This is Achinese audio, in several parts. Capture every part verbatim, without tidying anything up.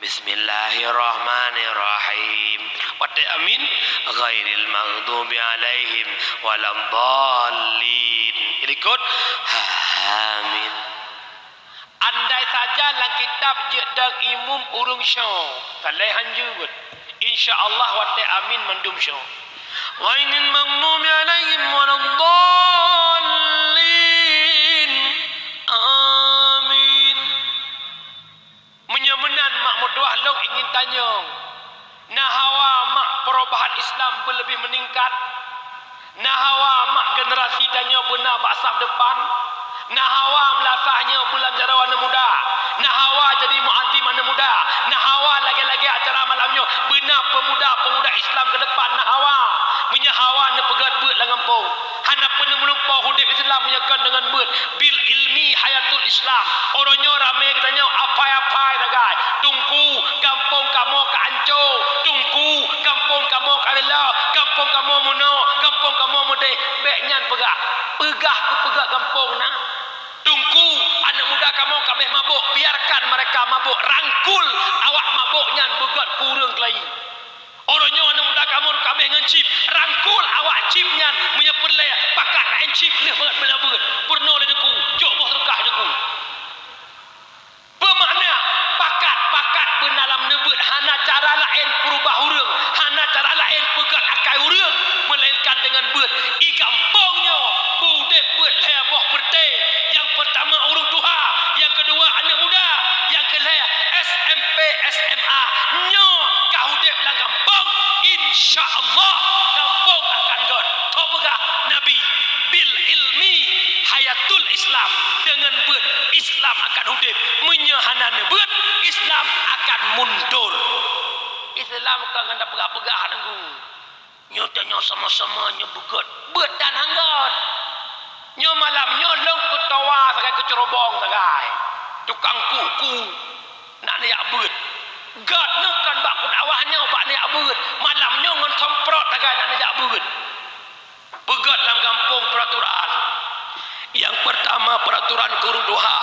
Bismillahirrahmanirrahim. Watèe amin, ghairil maghdubi alaihim waladdallin. Jadi ikut, amin. Andai saja lam kitab jeuet dan imum ureueng syoe, ka lheueh hanjeuet. Insya Allah watèe amin mandum syoe. Ghairil maghdubi alaihim waladdallin. Amin. Meunyoe meunan mak meutuah lôn ingin tanyong, na hawa mak perubahan Islam beuleubeh meuningkat? Na hawa mak generasi tanyoe beuna bak saf depan? Na hawa meulasah nyoe bulan jaroe aneuk muda? Na hawa jadi muazzin aneuk muda? Na hawa lagèe-lagèe acara malam nyoe beuna peumuda-peumuda Islam keu depan? Na hawa? Meunyoe hawa, neupeugèt beuet lam gampông. Hana peuneuk meulumpoe udép Islam meunyoe kon deungon beuet. Bil ilmi hayatul Islam. Uroe nyoe ramé geutanyoe apai-apai sagai. Teungku, gampông kamoe ka anco. Teungku, gampông kamoe ka leulo. Gampông kamoe meunoe. Gampông kamoe meudéh. Bèk nyan peugah. Peugah keu peugah gampông na. Teungku, aneuk muda kamoe ka abéh mabök. Biarkan mereka mabök. Rangkul awak mabök nyan beugöt keu ureueng keulayi. Uroe nyoe aneuk muda kamoe ka abéh ngon chip, rangkul awak chip nyan meunyoe peureulèe pakat laén chip lheueh bangat beula beuet. Peurunoe lé Teungku, jok boh seudeukah Teungku. Beumakna pakat, pakat beuna lam neubeuet, hana cara laén peurubah ureueng, hana cara laén peugöt akai ureueng meulainkan deungon beuet. I gampông nyoe beu udép beuet lhèe boh peureuté. Nyang peurtama ureueng tuha, nyang keudua aneuk muda, nyang keulhèe S M P, S M A. Nyoe ka udép lam gampông, insya Allah gampông akan göt. Tho peugah Nabi, "Bil ilmi hayatul Islam." Deungon beuet Islam akan udép. Meunyoe hana neubeuet, Islam akan mundur. Islam kon ngon tapeugah-peugah Teungku. Nyoe tanyoe sama-sama nyoe beugöt, beuet dan han göt. Nyoe malam nyoe lôn keutowa sagai keuceurobong sagai. Tukang kuku nak neujak beuet. Göt nyoe kon bak peudakwah nyoe bak neujak beuet. Malam nyoe ngon semprot sagai nak neujak beuet. Beugöt lam gampông peuraturan. Nyang peurtama peuraturan keu ureueng tuha.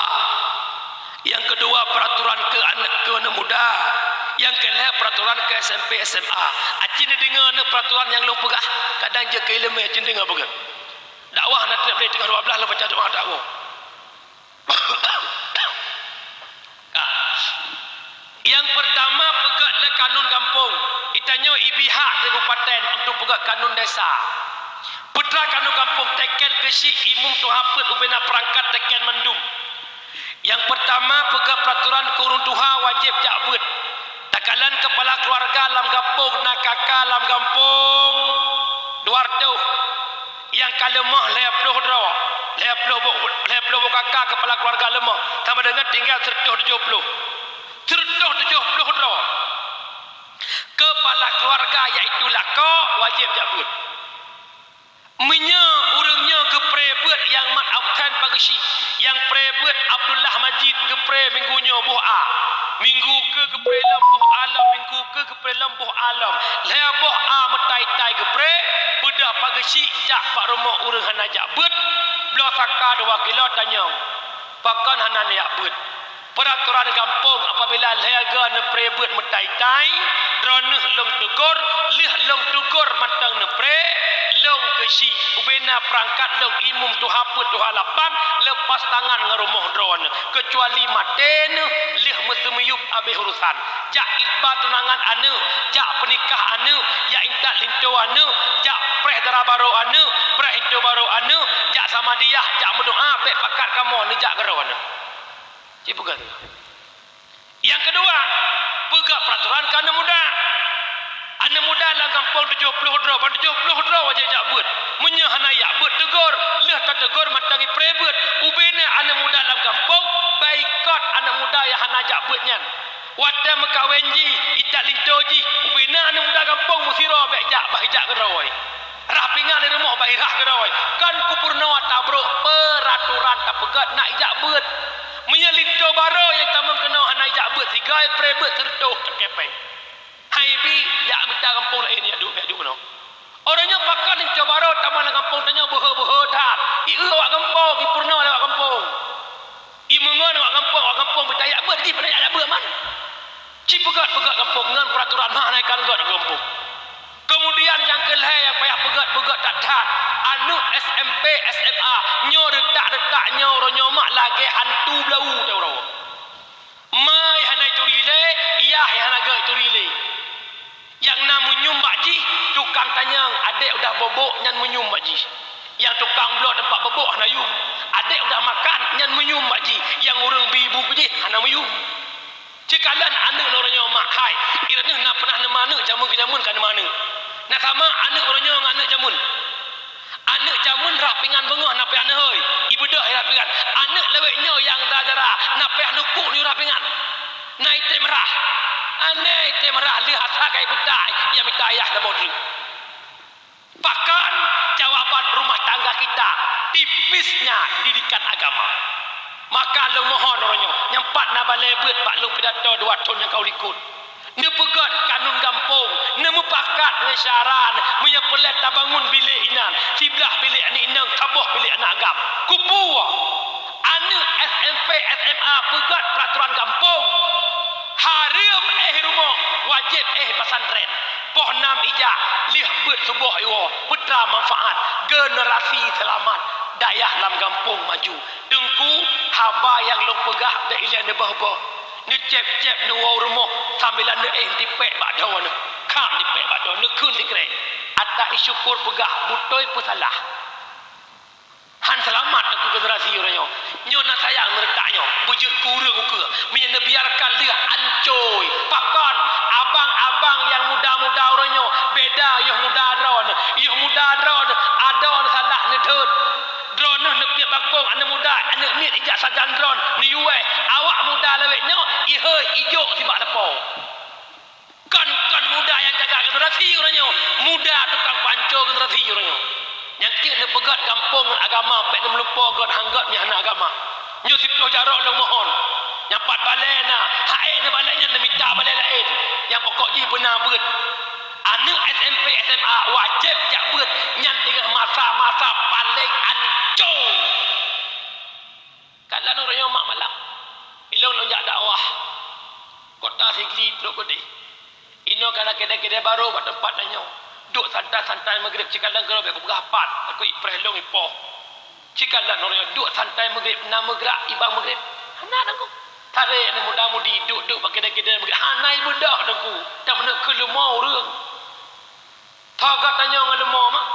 Nyang keudua peuraturan keu aneuk, keu aneuk muda. Nyang keulhèe peuraturan keu S M P, S M A. Aci neudeungö nyoe peuraturan nyang lôn peugah, kadang jeuet keu ileumèe aci neudeungö beugöt. Dakwah na trép lé teungoh dua blaih lôn baca doa dakwah. Ka. Nyang peurtama peugöt lé kanun gampông. Itanyoe ibi hak kabupaten untuk peugöt kanun desa. Putra kanun gampông teken keuchik, imum, tuha peuet, ubena peurangkat teken mandum. Nyang peurtama peugöt peuraturan keu ureueng tuha wajéb jak beuet. Takalon keupala keuluwarga lam gampông na K K lam gampông dua reutôh. Nyang ka leumoh lhèe ploh droe, lhèe ploh boh, lhèe ploh boh K K keupala keuluwarga leumoh, sama deungon tinggai seureutôh tujoh ploh. Seureutôh tujoh ploh droe keupala keuluwarga, yaitu lakoe, wajéb jak beuet. Meunyoe ureueng nyoe geupré beuet nyang mat absen pageusyi, nyang pré beuet Abdullah Majid geupré minggu nyoe boh A, minggu keu geupré lom boh A lom, minggu keu geupré lom boh A lom. Lhèe boh A meutai-tai geupré, beudôh pageusyi jak bak rumoh ureueng hana jak beuet, bloe saka dua kilo tanyong. Pakon hana neujak beuet? Peuraturan gampông apabila lhèe goe neupré beuet meutai-tai, droeneuh lôn teugor, lheueh lôn teugor mantong neupré, lôn keuchik ubena peurangkat lôn imum tuha peuet tuha lapan leupah tangan ngon rumoh droeneuh, keucuali maté neuh lheueh meuseumiyueb abéh urosan. Jak khitbah tunangan aneuk, jak peunikah aneuk, jak intat linto aneuk, jak preh dara barô aneuk, preh linto barô aneuk, jak samadiyah, jak meudoa, bèk pakat kamoe neujak keudroe aneuk. Ci peugah tu. Nyang keudua, peugah peuraturan keu aneuk muda. Aneuk muda lam gampông tujoh ploh droe, ban tujoh ploh droe wajéb jak beuet. Meunyoe hana jak beuet, teugor. Lheueh tateugor mantong ipré beuet. Ubena aneuk muda lam gampông, baikot aneuk muda nyang hana jak beuet nyan. Watèe meukawen jih, itat linto jih, ubena aneuk muda gampông meusidroe bèk jak, bah ijak keudroe. Rhah pingan di rumoh bak irhah keudroe. Kon kupeurunoe tabroe peuraturan tapeugöt nak ijak beuet. Meunyoe linto barô nyang tamong keunoe hana ijak beuet, sigoe pré beuet seureutôh cok kepeng. Hai bi, jak mita gampông laén jak duek, jak duek keunoe. Uroe nyoe pakon linto barô tamong lam gampông tanyoe beuhe-beuhe that. Ieu awak gampông, ipeurunoe lé awak gampông. Imeungon awak gampông, awak gampông mita jak beuet, jih peureulèe jak beuet man. Ci peugét-peugét gampông ngon peuraturan hana ikan gét gampông. Keumudian nyang keu lhée nyang payah peugét-peugét that-that, aneuk S M P, S M A, nyoe reutak-reutak nyoe uroe nyoe mak lagée hantu blau teuh uroe. Ma hana ituri lé, yah hana gét ituri lé. Nyang na meunyeum bak jih tukang tanyong, adék udah bobok nyan meunyeum bak jih. Nyang tukang bloe teumpat bobok hana yuem, adék udah makan nyan meunyeum bak jih. Nyang ureuëng bi bu keu jih hana meunyeum. Cikalon aneuk uroe nyoe mak hai, i droeneuh na peunah neuma aneuk jameun keu jameun ka neuma aneuk. Na sama aneuk uroe nyoe ngon aneuk jameun. Aneuk jameun rhah pingan beungoh na payah neuhôi, ibeudôh rhah pingan. Aneuk lawét nyoe nyang dara-dara na payah neukuk nyoe rhah pingan. Na item rhah. Aneuk item rhah lheueh asa ka ipeutak nyang mita ayah saboh treuk. Pakon jawaban rumah tangga kita tipisnya didikan agama. Maka lôn mohon uroe nyoe, nyang pat na balée beuet bak lôn pidato dua thon nyang ka u likot. Neupeugét kanun gampông, neumupakat ngon syara, meunyoe peureulée tabangun bilék inan, siblah bilék aneuk inong, saboh bilék aneuk agam. Kupeue? Aneuk S M P, S M A peugét peuraturan gampông. Hareuem éh rumoh, wajéb éh pesantren. Poh nam ijak, lheueh beuet suboh iwoe, peutra manfaat, generasi seulamat, dayah lam gampông maju. Teungku, haba nyang lôn peugah bék ilée neuböh-böh. Neucép-cép neuwoe rumoh sambilan neuéh tipék bak droeneuh. Kham tipék bak droeneuh, neukheun sikrék. Ata isyukur peugah beutôi peusalah. Han seulamat teungku generasi uroe nyoe. Nyoe na sayang meureutak nyoe, beujeuet keu ureuëng ukeue. Meunyoe neubiarkan lheueh ancôi, pakon abang-abang nyang muda-muda uroe nyoe beda yoh muda droeneuh. Yoh muda droeneuh, adoe salah neudhôt. Droeneuh neupiep bakong aneuk muda, aneuk miet ijak sajan droeneuh neuyue. Awak muda lawét nyoe ihôi ijok sibak leupô. Kon, kon muda nyang jaga generasi uroe nyoe, muda tukang panco generasi uroe nyoe. Nyang keuneuk neupeugét gampông ngon agama bék neumeulumpo gét han gét nyang hana agama. Nyoe siploh jaroe lôn mohon. Nyang pat balée na, han ék neubalée nyan neumita balée laén. Nyang pokok jih beuna beuet. Aneuk S M P, S M A wajéb jak beuet, nyan teungoh masa-masa paléng ancô. Kalon uroe nyoe mak malam, ilong lôn jak dakwah kota Sigli Ploh Keudeh. Inoe kana keudè-keudè barô bak teumpat tanyoe. Duek santai-santai Maghrib, cikalon keudroe bék peugah pat, takot ipreh lôn ipoh. Cikalon uroe nyoe duek santai Maghrib, na meugrak ibang Maghrib. Hana Teungku. Tarek aneuk muda-mudi duek-duek bak keudè-keudè Maghrib, hana ibeudôh Teungku. Tameuneuk keu leumo ureuëng. Tho geutanyoe ngon leumo mak.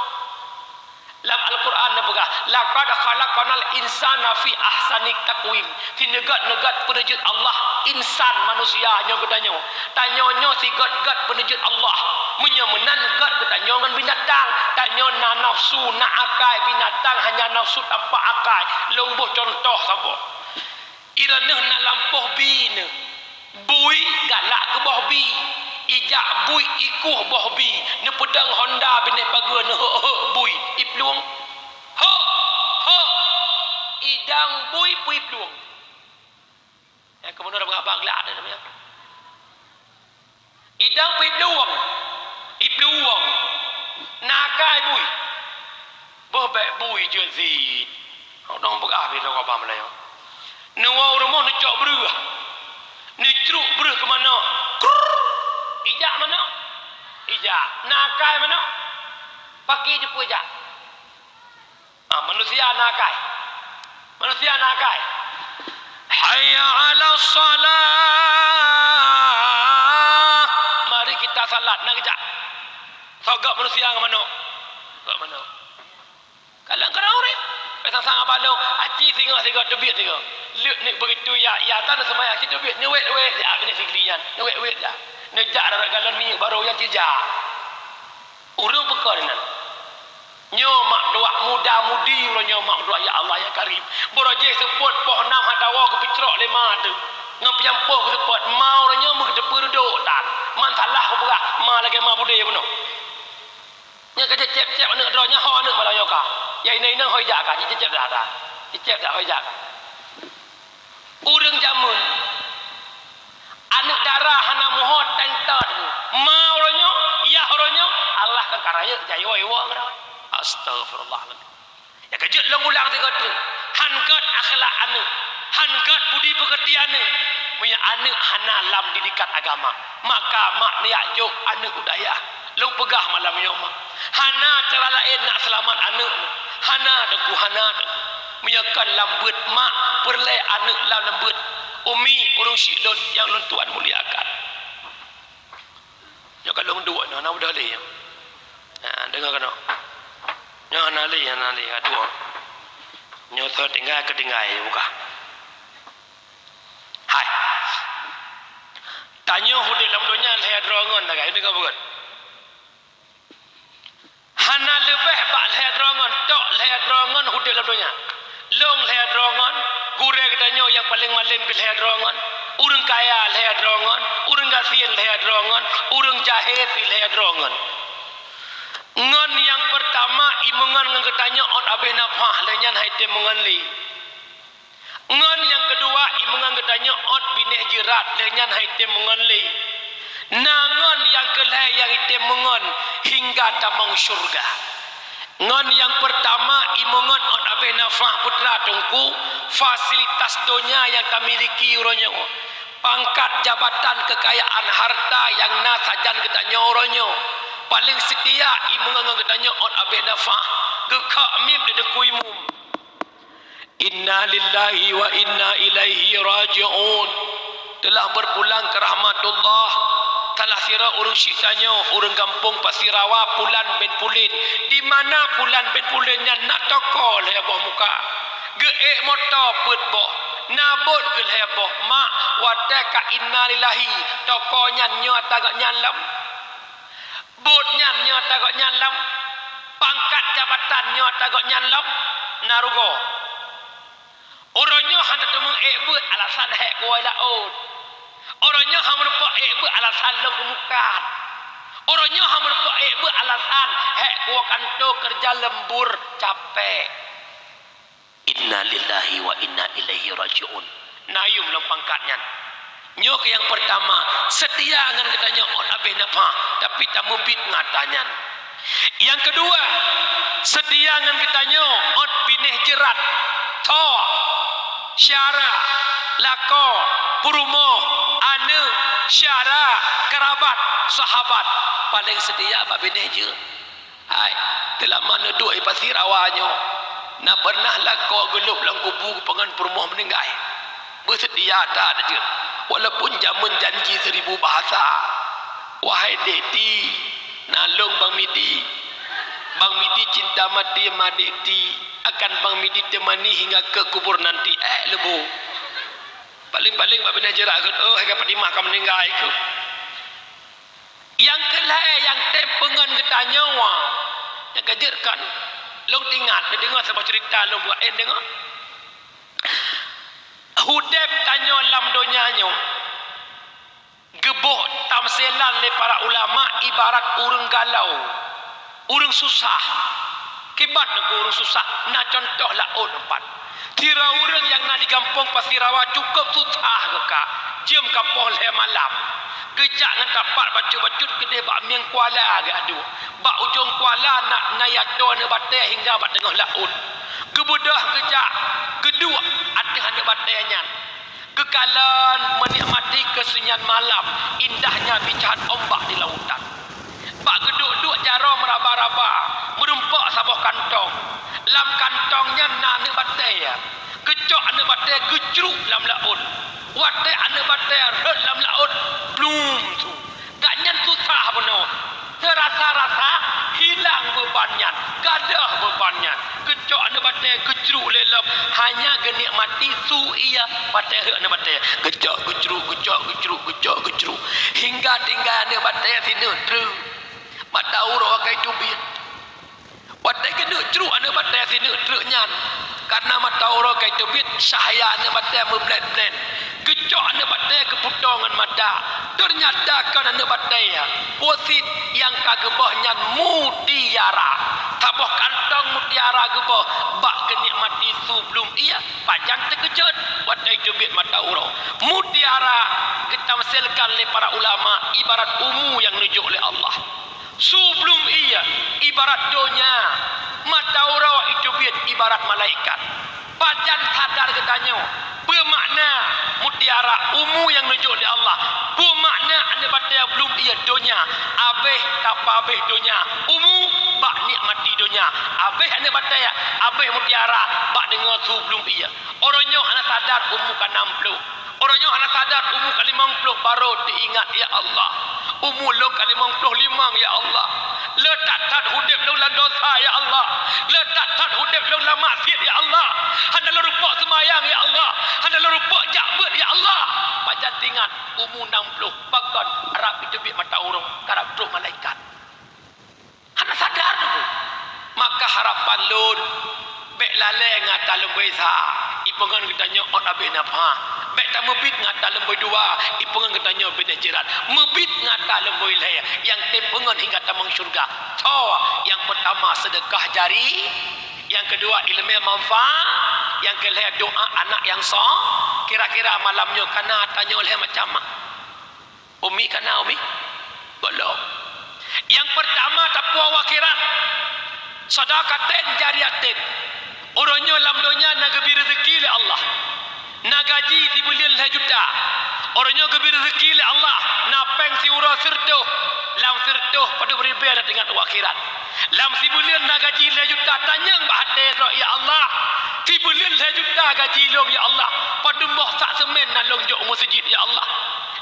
Lam Al-Qur'an neupeugah, "Laqad khalaqnal insana fi ahsani taqwim." Sineugét-neugét peuneujeuet Allah insan manusia nyoe geutanyoe. Tanyoe nyoe sigét-gét peuneujeuet Allah. Meunyoe meunan gét geutanyoe ngon binatang, tanyoe na nafsu, na akai, binatang hanya nafsu tanpa akai. Lôn boh cuntoh saboh. Droeneuh na lampôh bi neuh. Bui galak keu boh bi. Ijak bui ikueh boh bi. Neupeudong honda binéh pageue neuhok-hok bui. Iplueng. Hok! Hok! Idong bui pui plueng. Nyang keumeunurot beurabak glak ada namanya. Idong pih plueng, iplueng. Na akai bui. Boh bék bui jeuet zit. Hok dong peugah bidong abah meulayeue. Neuwoe u rumoh neucok breueh. Neucruk breueh keu manok. Krrrr. Ijak manok. Ijak. Na akai manok. Paki jipeu ijak. Ah, manusia na akai. Manusia na akai. Hayya 'alas shalah. Mari kita salat, na geujak. Sogok manusia ngon manok. Sogok manok. Kalang keu ureuëng. Sang-sang abah lôn, aci singoh sigoe teubiet sigoe. Leuek ni begitu ya, ya tan seumaya aci teubiet. Neuwet-wet ya, kena sigli nyan. Neuwet-wet ya. Neujak darat galon minyeuk barô nyang cija. Ureuëng peukon inan. Nyoe mak duek muda-mudi uroe nyoe mak duek, ya Allah ya Karim. Baroe jih seupôt poh nam hatawa geupeucrok lé ma teuh. Ngon piampoh geuseupôt ma uroe nyoe meugeuteupeue reudok tan. Man salah kupeugah, ma lagée ma budé bunoe. Nyoe ka cecep-cep aneuëk droe nyoe ho aneuëk malam nyoe ka. Ya inong-inong hôi jak ka, cecep dah dah. Cecep dah hôi jak ka. Ureuëng jameun, aneuëk dara hana muhot dan tat. Ma uroe nyoe, yah uroe nyoe, Allah ka karayeuk jai woe-woe ngon awai. Astagfirullahaladzim. Ya keujeuet lôn ulang sigoe teuk. Han gét akhlak aneuëk. Han gét budi peukeurti aneuëk. Meunyoe aneuk hana lam didikan agama, maka mak neujak jok aneuk u dayah. Lôn peugah malam nyoe, mak. Hana cara laén nak seulamat aneuk. Hana, Teungku, hana, Teungku. Meunyoe kon lam beuet mak, peureulée aneuk lam, lam beuet. Umi, ureuëng syiek lôn nyang lôn tuan muliakan. Nyoe ka lôn duek nyoe, na udah lé nyoe. Ha, deungoe keunoe. Nyoe hana lé, hana lé, aduh. Nyoe soe tinggai, keu tinggai, buka. Hai. Tanyoe udeb lam donya lhée droe ngon, tagai, deungoe beugét. Hana leubeh bak lhée droe ngon, tok lhée droe ngon udeb lam donya. Lôn lhée droe ngon, gurée geutanyoe nyang paleng malem pih lhée droe ngon, ureuëng kaya lhée droe ngon, ureuëng gasien lhée droe ngon, ureuëng jahé pih lhée droe ngon. Ngon nyang peurtama, imeungon ngon geutanyoe ôt abéh nafah, lheueh nyan han item meungon lé. Ngon nyang keudua, imeungon geutanyoe ôt binéh jeurat, lheueh nyan han item meungon lé. Na ngon nyang keulhée nyang item meungon hingga tamong syeuruga. Ngon nyang peurtama, imeungon ôt abéh nafah, peue teuma, Teungku, fasilitas donya nyang tamiliki uroe nyoe, pangkat, jabatan, keukayaan, harta nyang na sajan geutanyoe uroe nyoe, paleng seutia imeungon ngon geutanyoe ôt abéh nafah, geukhok mieb lé Teungku Imum. Inna lillahi wa inna ilaihi raji'un. Telah berpulang ke rahmatullah salah sidroe ureuëng syiek tanyoe, ureuëng gampông Pasirawa, Pulan bin Pulen. Di mana Pulan bin Pulen nyan na toko lhée boh muka. Geuék moto peuet boh, na bot geuh lhée boh. Mak, watée ka inna lillahi, toko nyan nyoe ata gobnyan lom? Bot nyan nyoe ata gobnyan lom? Pangkat jabatan nyoe ata gobnyan lom? Na rugoe. Uroe nyoe hana teumeuék beuet alasan hék kuwoe laôt. Uroe nyoe hana meurumpok ék beuet alasan lôn keumukat. Uroe nyoe hana meurumpok ék beuet alasan hék kuwoe kantô keureuja leumbur capék. Inna lillahi wa inna ilaihi raji'un. Na yum lom pangkat nyan. Nyoe keuh nyang peurtama, seutia ngon geutanyoe ôt abéh nafah, tapi tameubiet ngon ata nyan. Nyang keudua, seutia ngon geutanyoe ôt binéh jeurat, tho, syara, lakoe, peurumoh, aneuk, syara, keurabat, sahabat, paleng seutia bak binéh jeuet. Hai, teulama neuduek i Pasirawa nyoe, na pernah lakoe geulôb lam kubu geupeungon peurumoh meuninggai. Beuseutia that jeuet, walaupun jameun janji seribu bahasa. Wahai Dek Ti, na lôn Bang Midi. Bang Midi cinta mati ma Dek Ti, akan Bang Midi temani hingga ke kubur nanti. Ék leubo. Paléng-paléng bak binéh jeurat kheun, "Oh, hai ka Fatimah ka meuninggai," kheun. Nyang keulhée nyang tem peungon geutanyoe, nyang ka jeuet kan, lôn teuingat, neudeungoe saboh ceurita lôn buet, eh, deungoe. Udeb tanyoe lam donya nyoe geuboh tamsilan lé para ulama ibarat ureuëng galau. Ureuëng susah. Kiban teungku ureuëng susah, na cuntoh laôt teumpat. Sidroe ureuëng nyang na di gampông Pasirawa cukôp susah geuka, jeuem ka poh lhée malam. Geujak ngon tapat bacut-bacut keudeh bak mieng kuala geuaduek. Bak ujong kuala na, na yatoe aneuk batée hingga bak teungoh laôt. Geubeudôh geujak, geuduek ateueh aneuk batée nyan. Geukalon meunikmati keusunyian malam, indahnya bicahan ombak di lautan. Bak geuduek-duek jaroe meuraba-raba, meurumpok saboh kantong. Lam kantong nyan na aneuk batée. Geucok aneuk batée geucruk lam laôt. Watée aneuk batée rhot lam laôt, plum su. Gobnyan susah bunoe. Teurasa-rasa hilang beuban nyan, gadôh beuban nyan. Geucok aneuk batée geucruk lé lom, hanya geunikmati su ie batée rhot aneuk batée. Geucok geucruk, geucok geucruk, geucok geucruk. Hingga tinggai aneuk batée sineuk treuk. Mata uroe ka teubiet. Watée geuneuk cruk aneuk batée sineuk treuk nyan, kareuna mata uroe ka teubiet, cahya aneuk batée meublét-blét. Geucok aneuk batée geuputoe ngon mata. Teunyata kon aneuk batée, peue cit nyang ka geuboh nyan mutiara. Saboh kantong mutiara geuboh, bak geunikmati su blum ie, pajan teukeujot watée teubiet mata uroe. Mutiara geutamsilkan lé para ulama ibarat umu nyang neujok lé Allah. Su blum ié ibarat donya, mata uroe iteubiet ibarat malaikat. Pajan sadar geutanyoe, peue makna mutiara umu nyang neujok lé Allah? Peue makna aneuk batée blum ié donya? Abéh ka pabéh donya, umu bak nikmati donya. Abéh aneuk batée, abéh mutiara bak deungoe su blum ié. Uroe nyoe hana sadar umu ka nam ploh. Uroe nyoe hana sadar umu ka limong ploh barô teuingat, "Ya Allah, umu lôn ka limong ploh limong, ya Allah. Le that-that udeb lôn lam dosa, ya Allah. Le that-that udeb lôn lam maksiet, ya Allah. Hana lôn rumpok seumayang, ya Allah. Hana lôn rumpok jak beuet, ya Allah." Pajan teuingat umu nam ploh, pakon rab iteubiet mata uroe, karab trok malaikat. Hana sadar teungku. Maka harapan lôn, bék lalée ngon ata leumbôi sa, ipeungon geutanyoe ôt abéh nafah. Bék tameubiet ngon ata leumbôi dua, ipeungon geutanyoe binéh jeurat. Meubiet ngon ata leumbôi lhée, nyang tem peungon hingga tamong syeuruga. Tho, nyang peurtama seudeukah jari, nyang keudua ileumé manfaat, nyang keulhée doá aneuk nyang so. Kira-kira malam nyoe ka na tanyoe lhée macam ma? Umi ka na, Umi? Gohlom. Nyang peurtama tapuwoe u akhirat, sadaqatin jariyatin. Uroe nyoe lam donya na geubri reuzeuki lé Allah. Na gaji sibuleuen lhée juta. Uroe nyoe geubri reuzeuki lé Allah, na péng siuroe sireutôh. Lam sireutôh padub ribée na teuingat u akhirat. Lam sibuleuen na gaji lhée juta, tanyong bak até droe, "Ya Allah, sibuleuen lhée juta gaji lôn, ya Allah, padub boh sak seumén na lôn jok u meuseujid, ya Allah?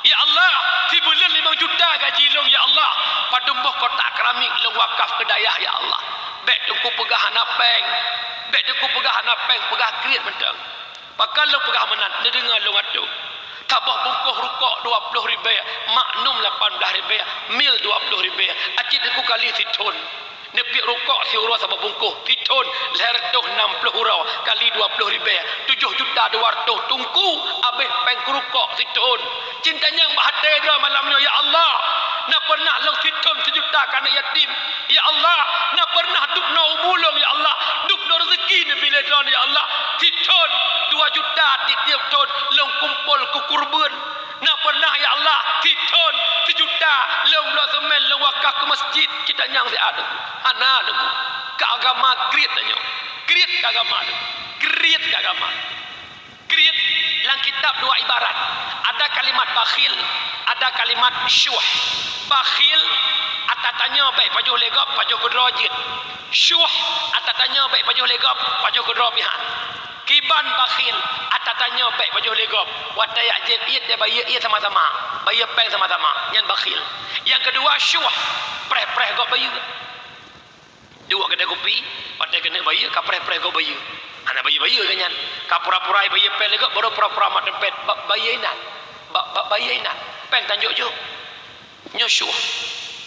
Ya Allah, sibuleuen limong juta gaji lôn, ya Allah, padub boh kotak keramik lôn wakaf keu dayah, ya Allah?" Bék teungku peugah hana péng. Bék teungku peugah hana péng, peugah kriet mantong. Pakon lôn peugah meunan, neudeungoe lôn ateueh. Saboh bungkôh rukok dua ploh ribée, maknum lapan blaih ribée, mil dua ploh ribée. Aci teungku kali sithon. Neupiep rukok siuroe saboh bungkôh, sithon lhée reutôh nam ploh uroe kali dua ploh ribée, tujoh juta dua reutôh teungku abéh péng keu rukok sithon. Cit tanyong bak até droe malam nyoe, "Ya Allah, na pernah lôn sithon sijuta keu aneuk yatim? Ya Allah, na pernah dubnoe umu lôn, ya Allah, dubnoe reuzeuki neubi lé droe, ya Allah? Sithon dua juta tiep-tiep thon lôn kumpol keu kurban. Na pernah, ya Allah, sithon sijuta lôn bloe seumén lôn wakaf keu masjid?" Cit tanyong siat teungku. Hana teungku. Keu agama kriet tanyoe. Kriet keu agama teungku. Kriet keu agama. Kriet lam kitab dua ibarat. Ada kalimat bakhil, ada kalimat syuh. Bakhil, ata tanyoe bék pajoh lé gob, pajoh keudroe jeuet. Syuh, ata tanyoe bék pajoh lé gob, pajoh keudroe pihak. Kiban bakhil, ata tanyoe bék pajoh lé gob. Watée jak jieb ié, bayeue ié sama-sama, bayeue péng sama-sama. Nyan bakhil. Nyang keudua syuh, preh-preh gob bayeue. Duek keudée kupi, watée keuneuk bayeue, ka preh-preh gob bayeue. Hana bayeue-bayeue keu nyan. Ka pura-pura bayeue péng lé gob, baru pura-pura mat dompet. Ba-, bayeue inan. Ba-, ba-, bayeue inan. Péng tanjok jok. Nyoe syuh.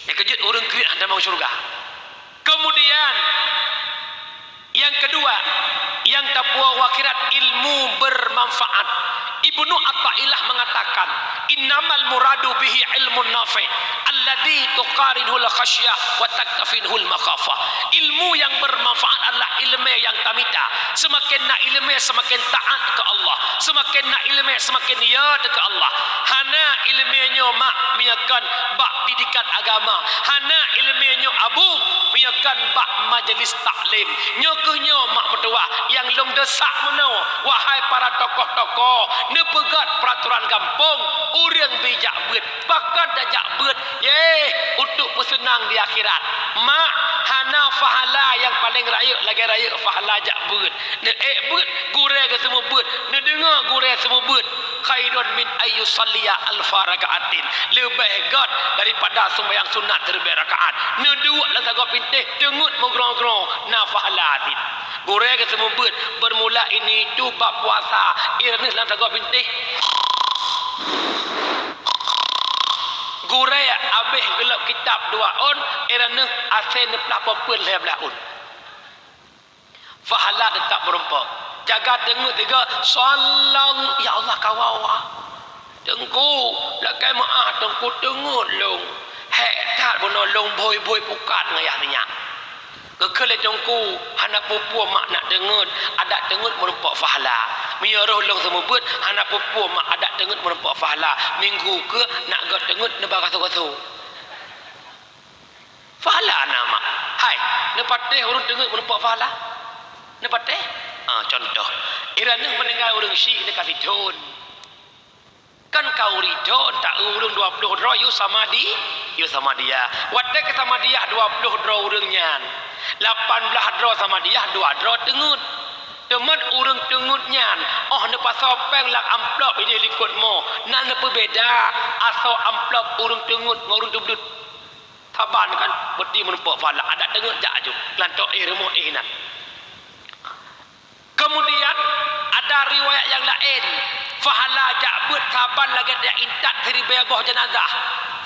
Nyang keujeuet ureuëng kriet hana tamong syeuruga. Kemudian, nyang keudua, nyang tapuwoe u akhirat, ilmu bermanfaat. Ibnu Athaillah mengatakan, "Innamal muradu bihi ilmun nafi', alladzi tuqarinuhul khasyah wa taktafinuhul makhafah." Ilmu nyang bermanfaat adalah ileumé nyang tamita. Seumaken na ileumé, seumaken taát keu Allah. Seumaken na ileumé, seumaken yö teuh keu Allah. Hana ileumé nyoe mak meunyoe kon bak didikan agama. Hana ileumé nyoe abu meunyoe kon bak majelis taklim. Nyoe kheueh nyoe mak meutuwah nyang lôn desak meunoe, wahai para tokoh-tokoh, neupeugét peuraturan gampông, ureuëng bi jak beuet. Pakon tajak beuet? Yeh, untuk peuseunang di akhirat. Mak, hana pahala nyang paleng rayeuk lagée rayeuk pahala jak beuet. Neuék beuet, gurée geuseumeubeuet, neudeungoe gurée seumeubeuet. Khairun min ayyusalliya alfa rakaatin. Leubeh gét daripada sumbayang sunat siribée rakaat. Neuduek lam sagoe pintéh, teungeut meugroe-groe, na pahala cit. Gurée geuseumeubeuet, bermula ini itu bab puasa, ireuneuh lam sagoe pintéh. Gurée abéh geulop kitab dua ôn, ireuneuh asée neuplah popeuet lhée blaih ôn. Pahala teutap meurumpok. Jaga teungeut tiga, sallam, ya Allah, kawa-wa. Teungku, lakée meuáh Teungku, teungeut lôn. Hék that bunoe lôn bhôi-bhôi pukat ngon yah sinyak. Geukheun lé Teungku, hana peue-peue mak nak teungeut, adak teungeut meurumpok pahala. Meunyoe roh lôn seumeubeuet, hana peue-peue mak adak teungeut meurumpok pahala. Minggu keu nak gét teungeut neuba gasoe-gasoe. Pahala na, mak. Hai, neupatéh ureuëng teungeut meurumpok pahala? Neupatéh? Ah, contoh. Iran neuh meuninggai ureuëng syiek neuka sithon. Kan ka uridon ta ureuëng dua ploh droe yue samadhi, yue samadiyah. Watée keu samadiyah dua ploh droe ureuëng nyan, lapan blaih droe samadiyah, dua droe teungeut. Teuma ureuëng teungeut nyan, óh neupasoe péng lam amplop ideh likot mo, na neupeubeda asoe amplop ureuëng teungeut ngon ureuëng teubleuet. Saban kan, beuti meurumpok pahala, adak teungeut jak aju, lantok éh rumoh éh nan. Keumudian, ada riwayat nyang laén, pahala jak beuet saban lagée jak intat siribée boh jeunazah.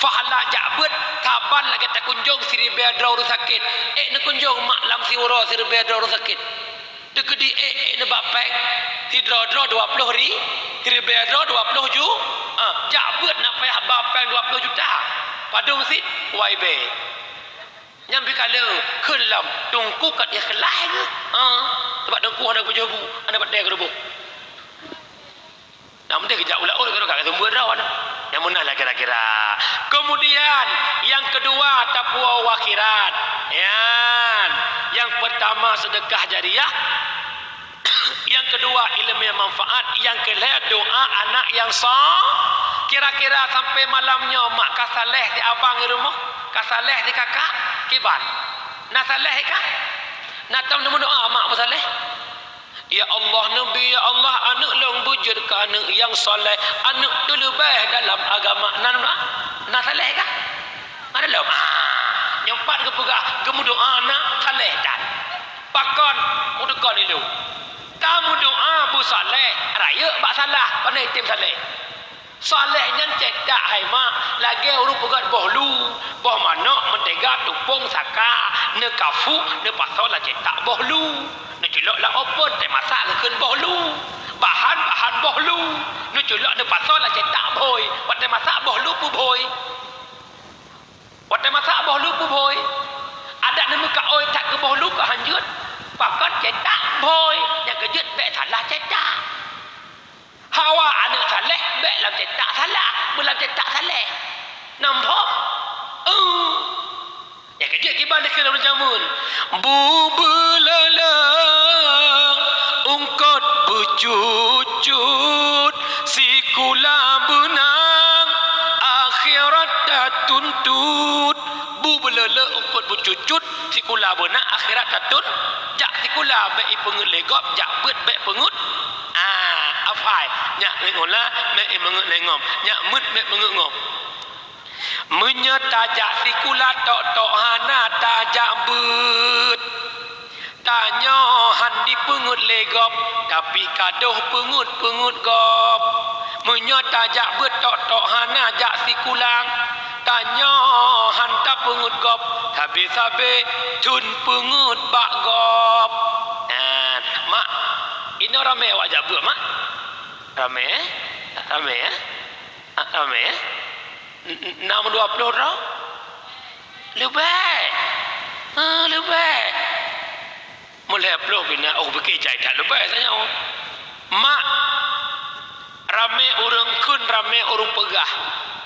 Pahala jak beuet saban lagée takunjong siribée droe ureuëng sakét. Ék neukunjong mak lam siuroe siribée droe ureuëng sakét. Teukeudi ék, ék neuba péng, sidroe-droe dua ploh ri-, siribée droe dua ploh ju-, ah, jak beuet na payah ba péng dua ploh juta. Padum sit? Wai bée. Nyang pih ka lheueh kheun lom, teungku ka ikhlas geuh. Ha, sabab teungku hana geupajoh bu, hana bak dée keureuboh. Nyang penting geujak u laôt, ka sumber droe. Nyang meunan lah kira-kira. Keumudian, nyang keudua, tapuwoe u akhirat. Nyan, nyang peurtama seudeukah jariyah, nyang keudua, iéleumé manfaat. Nyang keulhée, doá anak nyang so-, kira-kira sampoe malam nyoe mak ka saleh si abang di rumoh, ka saleh si kakak, kiban? Na saleh ka? Na tom neumeudoá mak meusaleh? "Ya Allah, neubi, ya Allah, aneuëk lôn beujeuet keu aneuëk nyang saleh, aneuëk teuleubeh dalam agama." Na, na, na saleh ka? Hana lom. Ah, nyoe pat geupeugah, geumeudoá na saleh that. Pakon? Kudeukon ilôn. Tameudoá beusaleh, rayeuk bak salah, pane item saleh. Saleh nyan cetak hai mak, lagée ureuëng peugét boh lu, boh manok, meutega, tupông, saka, neukafu, neupasoe lam cetak boh lu, neuculok lam open, teumasak geukheun boh lu. Bahan-bahan boh lu, neuculok neupasoe lam cetak bhôi, watée masak boh lu peubhôi. Watée masak boh lu peubhôi, adak neumeukaôi that keu boh lu ka hanjeuet, pakon cetak bhôi, nyang keujeuet bék salah cetak. Hawa aneuëk saleh bék lam cetak salah, beulam cetak saleh. Nampak? Eh. Nyang keujeuet kiban dikheun lôn jameun. Bu beuleuleung ungkot beucut-cut, sikula beunang akhirat tatuntut. Bu beuleuleung ungkot beucut-cut, sikula beunang akhirat tatun-, jak sikula bék ipeungeut lé gob, jak beuet bék peungeut. Ah, afai, nyak ngeut ngon la, bék imeungeut lé ngom, nyak meuet bék meungeut ngom. Meunyoe tajak sikula tok-tok hana tajak beuet, tanyoe han dipeungeut lé gob, tapi kadoh peungeut-peungeut gob. Meunyoe tajak beuet tok-tok hana jak sikula, tanyoe han tapeungeut gob, sabe-sabe thon peungeut bak gob. Nah, mak, inoe ramé awak jak beuet, mak? Ramé, eh? Ramé, eh? Ah, ramé, eh? N-, n-, nam dua ploh droe? Leubeh. Ha, leubeh. Meulhée ploh pih na, oh, beuke jai that leubeh tanyoe. Mak, ramé ureuëng kheun, ramé ureuëng peugah.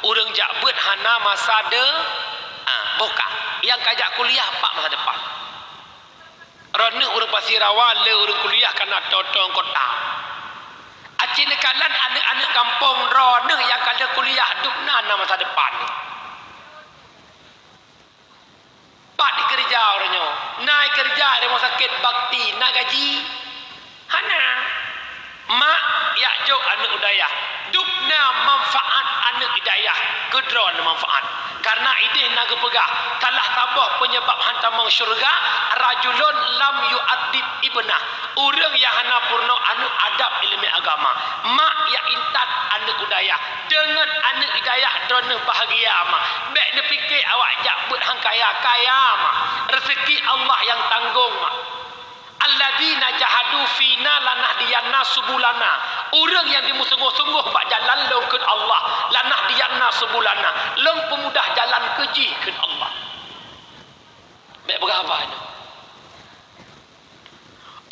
Ureuëng jak beuet hana masa de-, ah, boh ka. Nyang ka jak kuliah pat masa depan. Droeneueh ureuëng Pasi Rawa le ureuëng kuliah kana totong kota. Aci neukalon aneuëk-aneuëk gampông droeneueh nyang ka lheueh kuliah dum na, na masa depan. Pat dikeureuja uroe nyoe? Na keureuja di rumoh sakét bakti, na gaji? Hana. Mak, jak jok aneuëk u dayah. Dum na manfaat aneuëk i dayah, keu droeneueh manfaat. Kareuna ideh na geupeugah, salah saboh peunyebab han tamong syeuruga, rajulun lam yu'addib ibnah, ureuëng nyang hana peurunoe aneuëk adab iéleumé agama. Mak, jak intat aneuëk u dayah. Deungon aneuëk i dayah droeneueh bahgia, mak. Bék neupike awak jak beuet han kaya-kaya, mak. Reuseuki Allah nyang tanggong, mak. "Alladzina jahadu fina lanahdiyanna subulana." Ureuëng nyang jimeusungoh-sungoh bak jalan lôn kheun Allah, "lanahdiyanna subulana," lôn peumudah jalan keu jih kheun Allah. Bék peugah haba nyoe.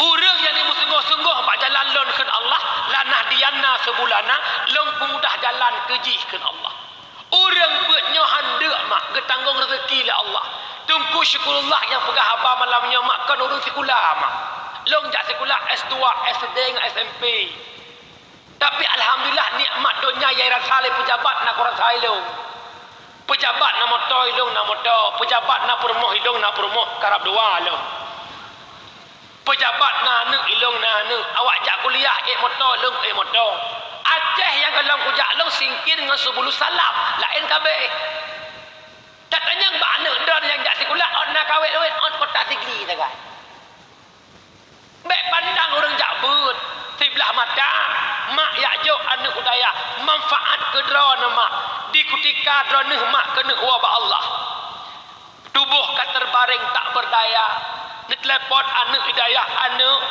Ureuëng nyang jimeusungoh-sungoh bak jalan lôn kheun Allah, "lanahdiyanna subulana," lôn peumudah jalan keu jih kheun Allah. Ureuëng beuet nyoe han deuk, mak, geutanggong reuseuki lé Allah. Teungku Syukurullah nyang peugah haba malam nyoe, mak, kon ureuëng sikula, mak. Lôn jak sikula S dua, S D ngon S M P. Tapi alhamdulillah, nikmat donya nyang rasa lé peujabat na kurasa ilôn. Peujabat na moto, ilôn na moto. Peujabat na peurumoh, ilôn na peurumoh, karab dua lôn. Peujabat na aneuëk, ilôn na aneuëk. Awak jak kuliah ék moto, ilôn ék moto. Aceh nyang gohlom kujak lôn singkir ngon Subulus Salam, laén kabeh. Tatanyong bak aneuëk droe nyang jak sikula, ôn na kawét-wét, ôn kota Sigli sagai. Bék pandang ureuëng jak beuet siblah mata. Mak, jak jok aneuëk u dayah, manfaat keu droeneuh, mak. Di kutika droeneuh, mak, keuneuk woe bak Allah. Tuboh ka teubareng tak beurdaya. Neutelepon aneuëk i dayah, aneuëk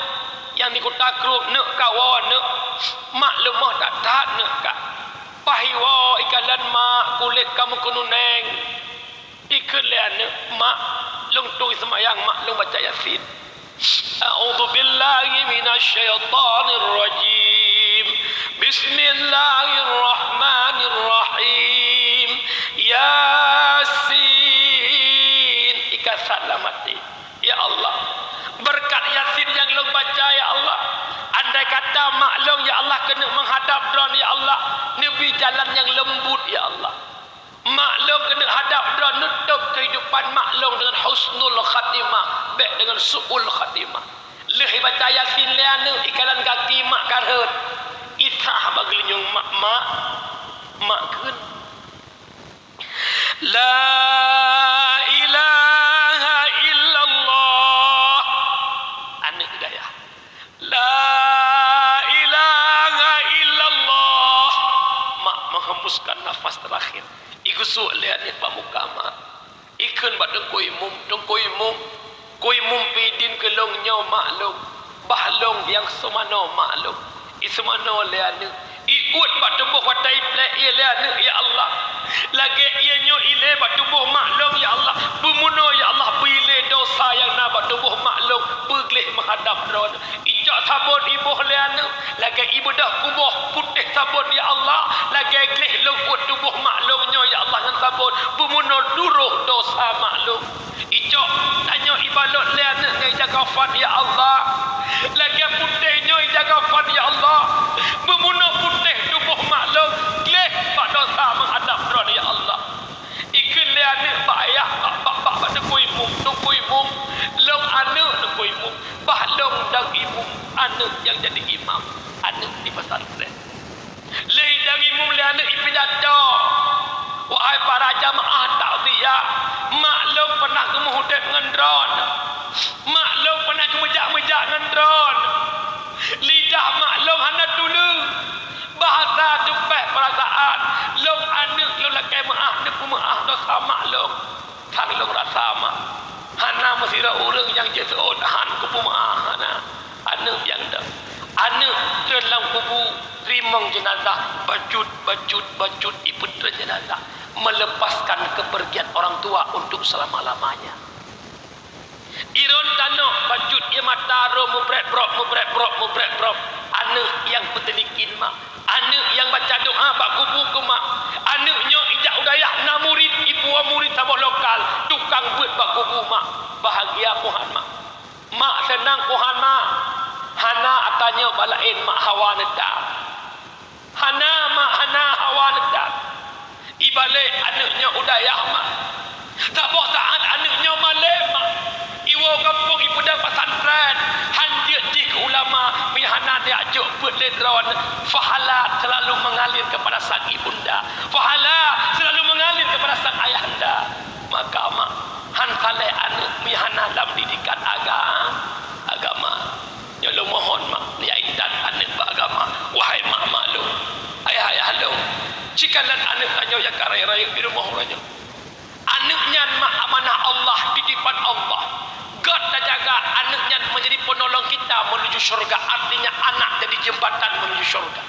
nyang di Kuta Krueng, neuk kawoe, neuk. Mak, leumoh that-that, neuk ka. Paih iwoe ikalon, mak, kulét ka meukeununeng. Ikheun lé aneuëk, mak, lôn tueng seumayang, mak, lôn baca Yasin. A'udzubillahi minasyaitonirrajim. Bismillahirrahmanirrahim. Yasin. Ikasat lam até. Ya Allah, beureukat Yasin nyang lôn baca, ya Allah. Andai kata mak lôn, ya Allah, keuneuk meuhadab droeneuh, ya Allah, neubri jalan nyang leumbut, ya Allah. Mak lôn keuneuk hadab droeneuh, neutôb keuhidupan mak lôn deungon husnul khatimah, bék deungon su'ul khatimah. Lheueh ibaca Yasin lé aneuëk, ikalon gaki mak ka rhot. Isah bak geulinyueng, mak, mak, mak kheun, "La ilaha illallah." Aneuëk i dayah, "La ilaha illallah." Mak menghembuskan nafas terakhir. Igeusuek lé aneuëk bak muka mak. Ikheun bak teungku imum, "Teungku imum, ku imum pidin keu lôn nyoe mak lôn, bah lôn nyang seumanoe mak lôn." Iseumanoe lé aneuëk. Iuet bak tuboh watée iplek ié lé aneuëk, ya Allah. Lagée ié nyoe ilée bak tuboh mak lôn, ya Allah. Beumeunoe, ya Allah, beuilée desya nyang na bak tuboh mak lôn, beugleh meuhadab droeneuh. Icok sabon iboh lé aneuëk, lagée ibeudôh kuboh putéh sabon, ya Allah. Lagée gleh lôn uet tuboh mak lôn nyoe, ya Allah, ngon sabon. Beumeunoe duroh desya mak lôn. Icok tanyoe ibalot lé aneuëk ngon ija kafan, ya Allah. Lagée putéh nyoe ija kafan, ya Allah. Beumeunoe putéh tuboh mak lôn, gleh bak desya meuhadab droeneuh, ya Allah. Ikheun lé aneuëk bak ayah, bak, bak, bak, bak teungku imum, "Teungku imum, lôn aneuëk teungku imum, bah lôn dan imum aneuëk nyang jadi imam aneuëk di pesantren." Lheueh idong imum lé aneuëk ipidato, "Wahai para jamaah takziah, mak lôn pernah geumeuudeb ngon droeneuh. Mak lôn pernah geumeujak-meujak ngon droeneuh. Lidah mak lôn hana tuleue. Bahasa teupeh peurasaan. Lôn aneuëk lôn lakée meuáh, neupeumeuáh desya mak lôn. Sang lôn rasa mak, hana meusidroe ureuëng nyang jeuet seuôt, han kupeumeuáh, hana." Aneuëk nyang deuh. Aneuëk treun lam kubu, teurimong jeunazah, bacut, bacut, bacut, ipeutreun jeunazah, melepaskan kepergian orang tua untuk selama-lamanya. Iron tanoh bacut ié mata ro mubrek-brok, mubrek-brok, mubrek-brok. Aneuëk nyang peuteulikin mak. Aneuëk nyang baca doa bak kubu keu mak. Aneuëk nyoe ijak u dayah na murit, ipuwoe murit saboh lokal, tukang beuet bak kubu mak. Bahagia kuhan mak. Mak seunang kuhan mak. Hana ata nyoe bak laén mak hawa neuta. Hana mak, hana hawa neuta. Ibalek aneuëk nyoe u dayah mak. Saboh saát aneuëk nyoe malém mak. Iwoe gampông ipeudong pesantren, han jeuet jih keu ulama, meuhana neujak jok beuet lé droeneuh. Pahala selalu mengalir kepada sang ibunda. Pahala selalu mengalir kepada sang ayahanda. Maka mak, han saleh aneuëk meuhana lam didikan aga-, agama. Nyoe lôn mohon mak, neujak intat aneuëk bak agama. Wahai mak-mak lôn, ayah-ayah lôn, cikalon aneuëk tanyoe nyang ka rayeuk-rayeuk di rumoh uroe nyoe. Aneuëk nyan mak amanah Allah, titipan Allah. Göt tajaga aneuëk nyan menjadi penolong kita menuju syurga, artinya anak jadi jembatan menuju syurga.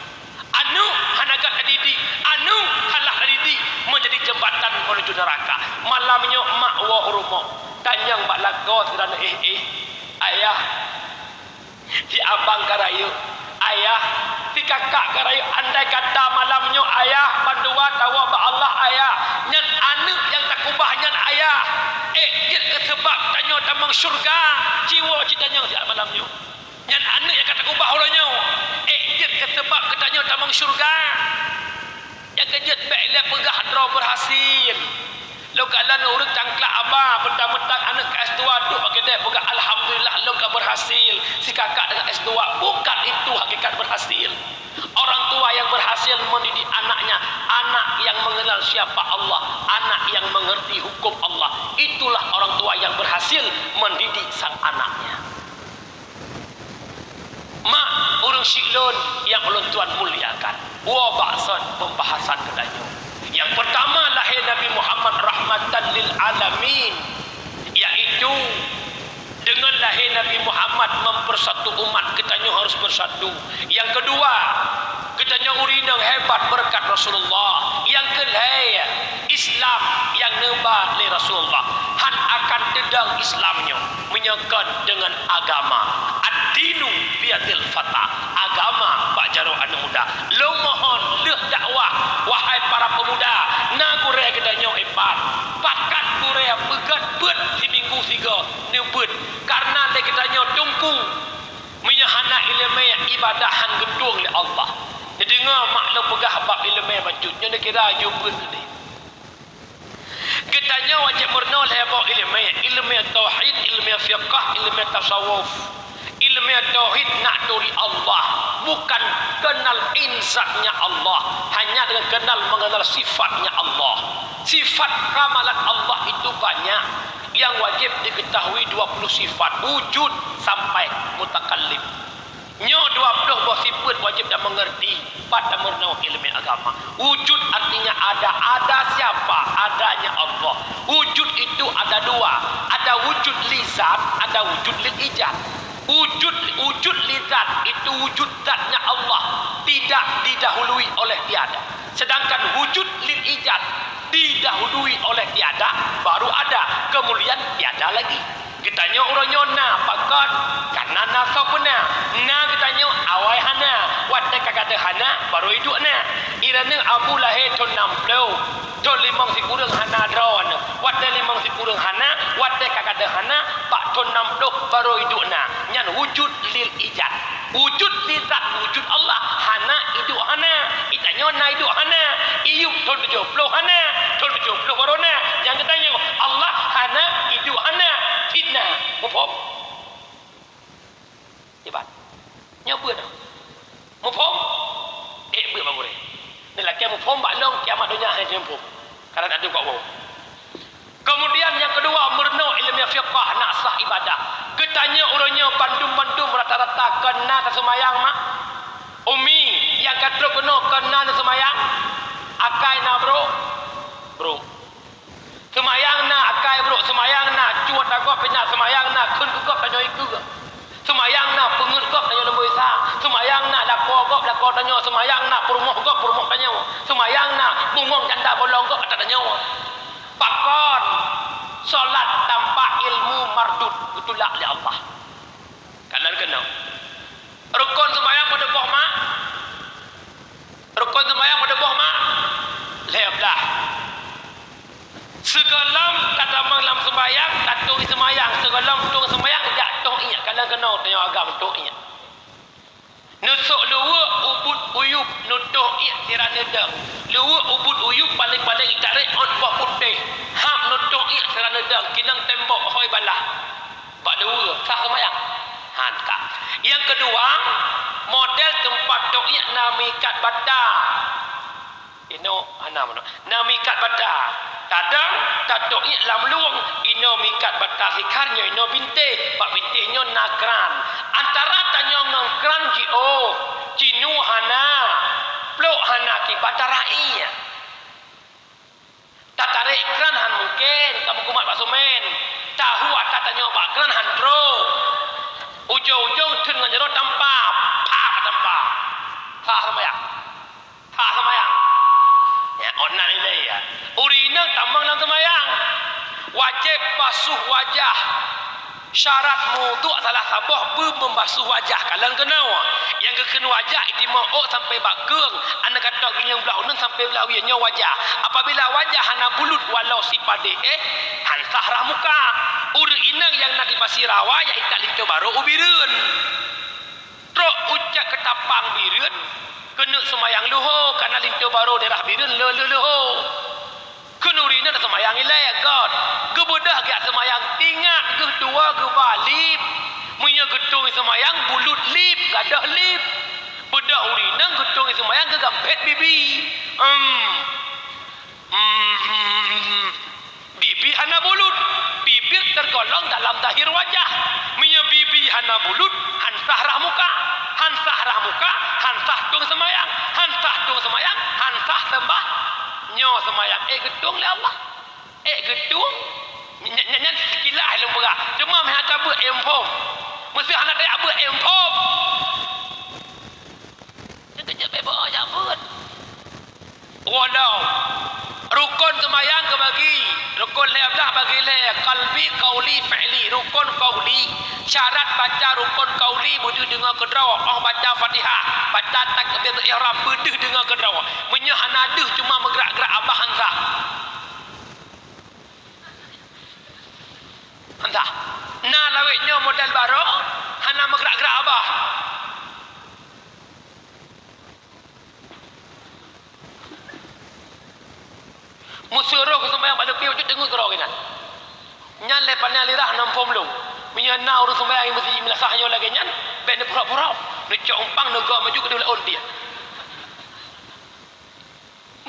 Aneuëk hana göt tadidik, aneuëk hana tadidik menjadi jembatan menuju neraka. Malam nyoe mak woe u rumoh, tanyong bak lakoe sidroe, "Eh, eh, ayah, si abang ka rayeuk, ayah, si kakak ka rayeuk." Andai kata malam nyoe ayah bandua tawoe bak Allah, ayah, nyan aneuëk nyang takeubah nyan ayah, ék jeuet keu Sabab tanyoe tamong syeuruga, jiwoe cit tanyoe siat malam nyoe. Nyan aneuk nyang ka tagubah uroe nyoe. Ék jeuet keu sabab keu tanyoe tamong syeuruga. Nyang keujeuet bék ilée peugah droe beurhasil. Lôn kalon ureuëng tangklak haba, beutang-beutang aneuk ka S dua duek bak keudée peugah, "Alhamdulillah, lôn ka beurhasil. Si kakak deungon S dua." Bukan itu hakikat beurhasil. Orang tua yang berhasil mendidik anaknya, anak yang mengenal siapa Allah, anak yang mengerti hukum Allah. Itulah orang tua yang berhasil mendidik sang anaknya. Mak, ureuëng syiek lôn nyang ulôn tuan muliakan, woe bak sot pembahasan geutanyoe. Nyang pertama, lahé Nabi Muhammad rahmatan lil alamin, yaitu deungon lahé Nabi Muhammad mempersatu umat, geutanyoe harus bersatu. Nyang keudua, geutanyoe ureuëng inong hebat beureukat Rasulullah. Nyang keulhée, Islam nyang neuba lé Rasulullah hán akan teudong Islam nyoe meunyoe kon deungon agama. Ad-dinu biyadil fata, agama bak jaroe aneuk muda. Lôn mohon lheueh dakwah, wahai para pemuda, na gurée geutanyoe ipat, pakat gurée peugét beuet siminggu sigoe neubeuet, kareuna lé geutanyoe teungku, meunyoe hana iéleumé, ibadah hán geutueng lé Allah. Neudeungoe mak lôn peugah bab iéleumé bacut, nyoe neukira jeuet beuet tadi. Geutanyoe wajéb meurunoe lhée boh iéleumé, iéleumé tauhid, iéleumé fiqah, iéleumé tasawuf. Iéleumé tauhid nak turi Allah, bukan kenal zatnya Allah, hanya dengan kenal mengenal sifatnya Allah. Sifat kamalat Allah itu banyak, yang wajéb diketahui dua puluh sifat, wujud sampai mutakallim. Nyoe dua ploh boh sifeuet wajéb tameungeurti pat tameurunoe iéleumé agama. Wujud artinya ada. Ada siapa? Adanya Allah. Wujud itu ada dua. Ada wujud li zat, ada wujud lil ijad. Wujud, wujud li zat itu wujud zatnya Allah, tidak didahului oleh tiada. Sedangkan wujud lil ijad didahului oleh tiada, baru ada, kemudian tiada lagi. Geutanyoe uroe nyoe na, pakon? Kareuna na soe peuna. Na geutanyoe awai hana, watée ka gadôh hana, barô iduek na. Ireuna Abu lahé thon nam ploh, thon limong sikureueng hana droeneuh. Watée limong sikureueng hana, watée ka gadôh hana, bak thon nam ploh barô iduek na. Nyan wujud lil ijad. Wujud li zat, wujud Allah, hana iduek hana. Geutanyoe na iduek hana. Iyup thon tujoh ploh hana, thon tujoh ploh barô na. Nyang geutanyoe Allah hana iduek hana, cit na. Muphom? Iban. Nyoe beuet. Muphom? Ék beuet bak gurée. Neulakée muphom bak lôn kiamat donya hai muphom. Karena adu kok woe. Kemudian nyang keudua, meurunoe iéleumé fiqah nak sah ibadah. Geutanyoe uroe nyoe bandum-bandum rata-rata kon na taseumayang mak? Umi nyang ka trok keunoe kon na neuseumayang? Akai na brok? Brok. Seumayang na akai brok, seumayang na cuot agob pih na, seumayang na kheun keu gob tanyoe ikeue. Seumayang na peungeuet gob tanyoe leumboi sa, seumayang na lakoe gob lakoe tanyoe, seumayang na peurumoh gob peurumoh tanyoe, seumayang na bungong janda bolong gob ata tanyoe. Pakon? Solat tanpa ilmu mardud, geutulak lé Allah. Kalon keunoe. Rukon seumayang padub boh mak? Rukon seumayang padub boh mak? Lhée blah. Sigohlom ka tamong lam seumayang, ka tueng seumayang, sigohlom tueng seumayang, jak tueng iék, kalon keunoe tanyoe agam tueng iék. Neusok luweue ubit uyueb, neutueng iék sira neudong. Luweue ubit uyueb paleng-paleng itarek ôn boh putéh, hab neutueng iék sira neudong, kinong tembok hôi balah. Bak luweue, sah seumayang? Hán ka. Nyang keudua, model teumpat tueng iék na meuikat bata. Inoe hana meunoe. Na meuikat bata. Kadang tatueng iék lam lueng, inoe meuikat bata sikhan nyoe inoe bintéh. Bak bintéh nyoe na kran. Antara tanyoe ngon kran jiôh, jinoe hana, plôk hana kiban tarah iék. Tatarek kran hán mungken, ka meukumat bak seumén. Tahu ata tanyoe bak kran hán trôk. Ujong-ujong theun ngon jaroe tampa, pah tampa. Sah seumayang. Sah seumayang. Ya, ôn na nilai ya. Ureueng inong tamong lam seumayang. Wajéb basuh wajah. Syarat wudhu salah saboh beumeubasuh wajah. Kalon keunoe, nyang geukheun wajah itimeu'oh sampai bak keueng, aneuk gata geunyang blah uneun sampai blah wie, nyoe wajah. Apabila wajah hana bulut walau sipadé éh, han sah rhah muka. Ureuëng inong nyang na di Pasi Rawa, jak itat linto barô u Bireuen. Trok u cot Keutapang Bireuen, keuneuk seumayang luho, kareuna linto barô daerah Bireuen le-, le-, luho. Kheun ureuëng inong seumayang ilée göt, geubeudôh geujak seumayang, tingat geuh tuwoe geuba lip. Meunyoe geutueng seumayang, bulut lip, gadôh lip. Beudôh ureuëng inong geutueng seumayang, geugampét bibi. Em. Hmm, bibi hana bulut, bibir tergolong dalam zahir wajah. Meunyoe bibi hana bulut, han sah rhah muka, han sah rhah muka, han sah tueng seumayang, han sah tueng seumayang, han sah seumbah. Nyoe seumayang ék geutueng lé Allah. Ék geutueng. Nyan, nyan, nyan sekilas lôn peugah. Cuma meuhana tabeuet info. Meuseuh hana tajak beuet info. Nyang keujeuet bebo jak beuet. Walau rukon seumayang geubagi, rukon lhée blah bagi lhée, qalbi, qauli, fi'li. Rukon qauli, syarat baca rukon qauli beudeuh deungoe keudroe, óh baca Fatihah, baca takbiratul ihram beudeuh deungoe keudroe. Meunyoe hana deuh cuma meugrak-grak abah han sah. Han sah. Na lawét nyoe model barô, hana meugrak-grak abah. Meusurôh keu sumbayang bak leupie bacut deungoe keudroe geuh nyan. Nyan lé pane lirah nam phom lôn. Meunyoe na ureuëng sumbayang i meuseujid meulasah nyoe lagée nyan, bék neupurok-purok. Neucok umpang neugok maju keudeh laôn tiek.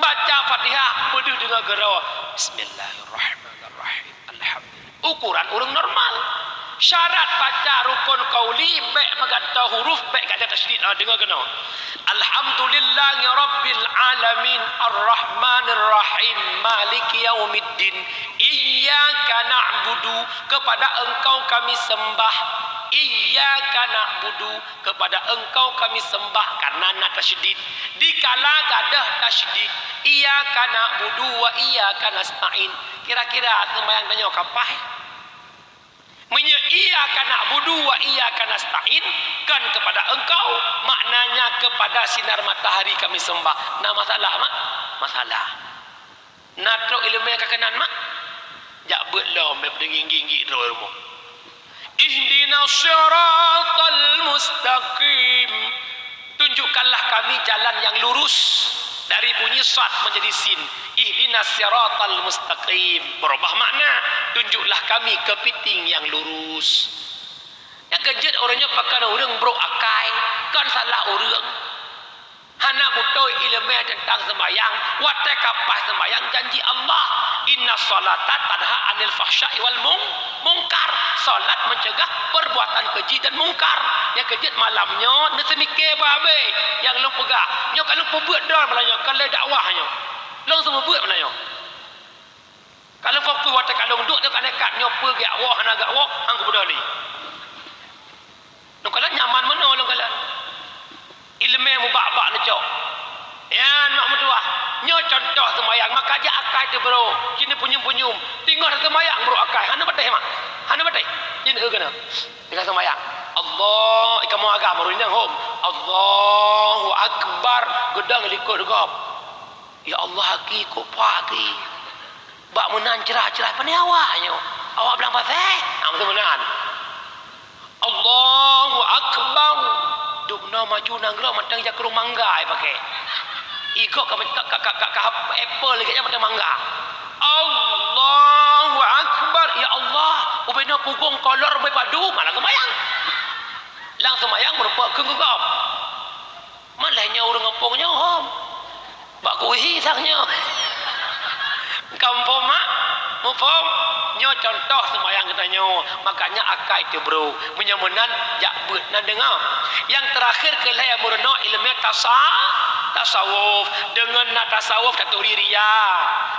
Baca Fatihah beudeuh deungoe keudroe. Bismillahirrahmanirrahim. Alhamdulillah. Ukuran ureuëng normal. Syarat baca rukon qauli bék meugantoe huruf, bék gadôh tasydid. Ah, deungoe keunoe. Alhamdulillahirabbil alamin, arrahmanirrahim, maliki yaumiddin. Iyyaka na'budu, kepada Engkau kami sembah. Iyyaka na'budu, kepada Engkau kami sembah, karena na tasydid. Dikala gadôh tasydid, iyyaka na'budu wa iyyaka nasta'in. Kira-kira seumayang tanyoe ka paih? Meunyoe iyyaka na'budu wa iyyaka nasta'in, kon kepada Engkau, maknanya kepada sinar matahari kami sembah. Na masalah, mak? Masalah. Na trok iéleumé ka keunan, mak? Jak beuet lom, bék deungi-ngi droe rumoh. Ihdinas siratal mustaqim. Tunjukkanlah kami jalan yang lurus. Dari bunyi sad menjadi sin. Ihdinas siratal mustaqim. Berubah makna. Tunjuklah kami kepiting yang lurus. Nyang keujeuet ureuëng nyoe pakon ureuëng brok akai, kon salah ureuëng. Hana beutôi iéleumé teuntang seumayang, watée ka paih seumayang janji Allah, "Inna sholata tanha anil fahsya'i wal mung-, mungkar." Salat meuceugah perbuatan keji dan mungkar. Nyang keujeuet malam nyoe neuseumike babé nyang lôn peugah. Nyoe ka lôn peubeuet droe malam nyoe, ka lheueh dakwah nyoe. Lôn seumeubeuet malam nyoe. Ka lôn fokus watée ka lôn duek nyoe ka nekat nyoe peue geujak woe hana geujak woe, han kupeudoli. Lôn kalon nyaman meunoe lôn kalon. Iéleumé mubak-bak neucok. Nyan mak meutuah. Nyoe cuntoh seumayang, maka jak akai teuh bro. Ci neupeunyum-peunyum. Teungoh seumayang bro akai. Hana patéh mak. Hana patéh. Jin eu keunoe. Teungoh seumayang. Allah, ikamoe agam ureuëng nyang hom. Allahu Akbar. Geudong likot gob. Ya Allah, aki, kok pak aki. Bak meunan cerah-cerah, pane awak nyoe? Awak blang pasé? Ah, meunan meunan. Allahu Akbar. Dubna maju nanggroe mantong jak krueng mangga ai pakai. Igok ka, ka, ka, ka, ka, ka apple lagée nyan mantong mangga. Allahu Akbar. Ya Allah, ubena pugong kolor beupadu, malah seumayang. Lam seumayang meurumpok keu gugom. Malah nyoe ureuëng gampông nyoe hom. Bak kuhi sang nyoe. Gampông mak, muphom. Nyoe contoh seumayang geutanyoe. Makanya akai teuh bro. Meunyoe meunan jak beuet nan deungoe. Nyang teurakhir keu lhée meurunoe iéleumé tasa-, tasawuf. Deungon na tasawuf taturi ria,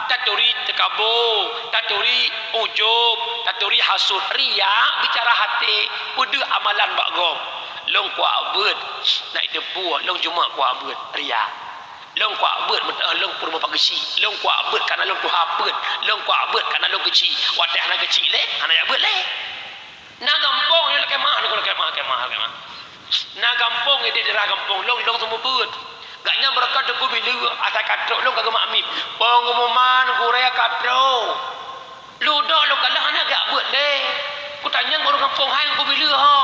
taturi teukabo, taturi ujub, taturi hasut. Ria bicara haté, peudeuh amalan bak gob. Lôn kuak beuet, na iteupeue lôn cuma kuak beuet, ria. Lôn kuak beuet meuteumé lôn peurumoh pak geuchik. Lôn kuak beuet kana lôn tuha peuet. Lôn kuak beuet kana lôn keuchik. Watée hana keuchik lé, hana jak beuet lé. Na gampông nyoe lakèe meu'ah, lakèe meu'ah, lakèe meu'ah. Na gampông idéh daerah gampông lôn, lôn seumeubeuet. Gobnyan beureukat Teungku Bileu, asai ka trok lôn ka geumakmim. Peungumuman gurèe ka trok. Lôn dok lôn kalon hana geujak beuet lé. Kutanyong ureueng gampông, "Hai Teungku Bileu ho?"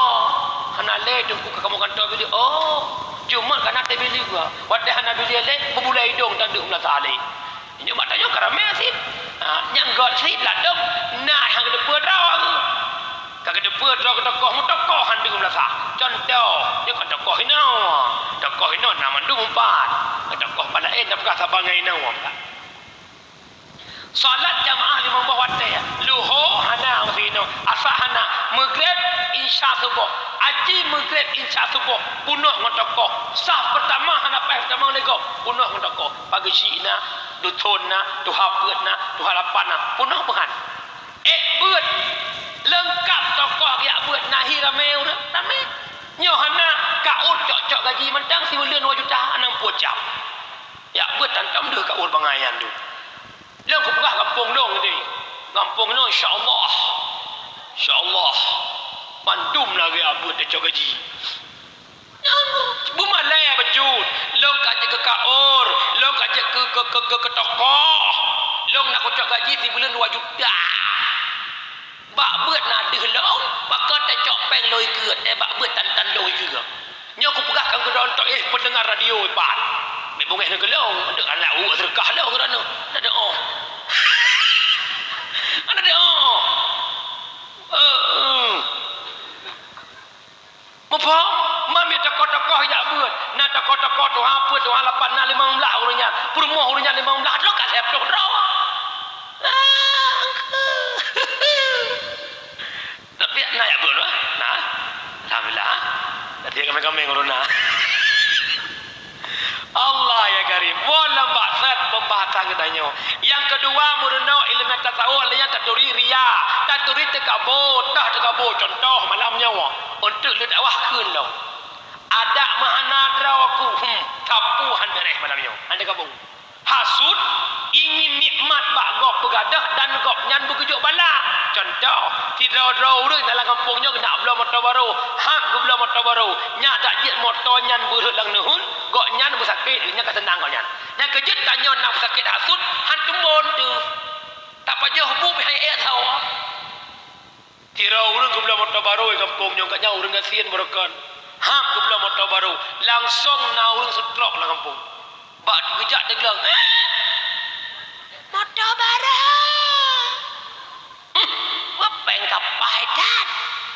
"Hana lé Teungku, ka kamoe kantô Bileu." "Oh, Jumat ka na teuh Bileu." Watèe hana Bileu lé, meubulai idông tandeuk meulasa lé. Nyoe bak tanyoe ka ramè cit. Ha, nyang göt cit ladôm na nyang geuteupeue droe. Ka geuteupeue droe keu tokoh, meutokoh han deungon meulasa. Cuntoh, nyoe kon tokoh inoe. Tokoh inoe na mandum umpat. Keu tokoh ban laén tapeugah saban ngon inoe. Salat jamaah limong boh watèe. Luho hana meusi inoe. Asa hana. Meugreb insya suboh. Aci meugreb insya suboh. Peunoh ngon tokoh. Saf peurtama hana paih peurtama lé gob. Peunoh ngon tokoh. Pageue Syik na, Duthon na, Tuha Peuet na, Tuha Lapan na, peunoh meuhan. Ék beuet leungkap tokoh geujak beuet na hi ramé ureueng, ramé. Nyoe hana kaôt cok-cok gaji mantong sibuleuen dua juta, anang peuet jam. Jak beuet tantom deuh kaôt bangai nyan tu. Lôn kupeugah gampông lôn tadi. Gampông lôn insya Allah. Insya Allah. Mandum lagèe jak beuet tacok gaji. Beumalèe bacut, lôn ka jeuet keu kaôt, lôn ka jeuet keu, keu, keu, keu, keu tokoh. Lôn na kucok gaji sibuleuen dua juta. Bak beuet na deuh lôn, pakon tacok péng lôn ikeue, teuh bak beuet tan-tan lôn ikeue. Nyoe kupeugah keu droeneuh, éh, peundengar radio ipat. Meubeungéh ngon lôn, deuk aneuk uek seudeukah lôn keu droeneuh. Ada oh. Ada oh. Eh, eh. Muphom, mami tokoh-tokoh jak beuet. Na tokoh-tokoh tuha peuet, tuha lapan, na limong blah ureueng nyan. Peurumoh ureueng nyan limong blah, droe ka lhèe ploh droe. Tapi na jak beuet, nah. Alhamdulillah. Jadi kami-kami ureueng na. Allah ya Karim. Woe lam baset pembahasan geutanyoe. Nyang keudua, meurunoe ileumèe tasawuf, lheuh nyan taturi riya, taturi teukabo, toh teukabo. Contoh malam nyoe, untuk leudakwah kheun lom. Adak meuhana droe ku, hmm, sapeue han beureh malam nyoe. Hana gabong. Hasut, ingin nikmat bak gob beugadôh dan gobnyan beugeujok bala. Contoh, sidroe-droe ureueng dalam gampông nyoe geunak bloe moto barô, hab geubloe moto barô. Nyak dak jeuet moto nyan beurhot lam neuheun, gobnyan beusakét, nyan ka seunang gobnyan. Nyang keujeuet tanyoe na beusakét hasut, han tumbon teuh. Tapajoh bu pih han ék sawa. Sidroe ureueng geubloe moto barô di gampông nyoe, gobnyan ureueng gasien beureukan. Hab geubloe moto barô, langsong na ureueng seutrok lam gampông. Bak geujak teugleng, "Moto barô! Huh, péng ka paih that!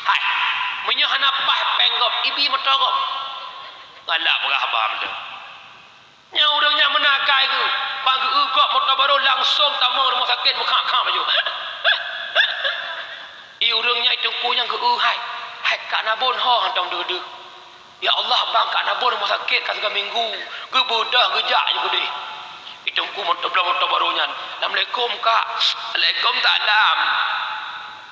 Hai, meunyoe hana paih péng gob, ibi moto gob." Galak peugah haba meunan. Nyan ureueng nyan meunan akai geuh, ban geu-eu gob moto barô langsong tamong rumoh sakét meukhak-khak laju. I ureueng nyan i teungku nyan geu-eu hai, hai ka na bon ho hantom deuh-deuh. Ya Allah, ban ka na bon rumoh sakét ka siga minggu, geubeudoh geujak ju keudeh. I teungku moto, bloe moto barô nyan, "Assalamualaikum, Kak." "Waalaikumsalam."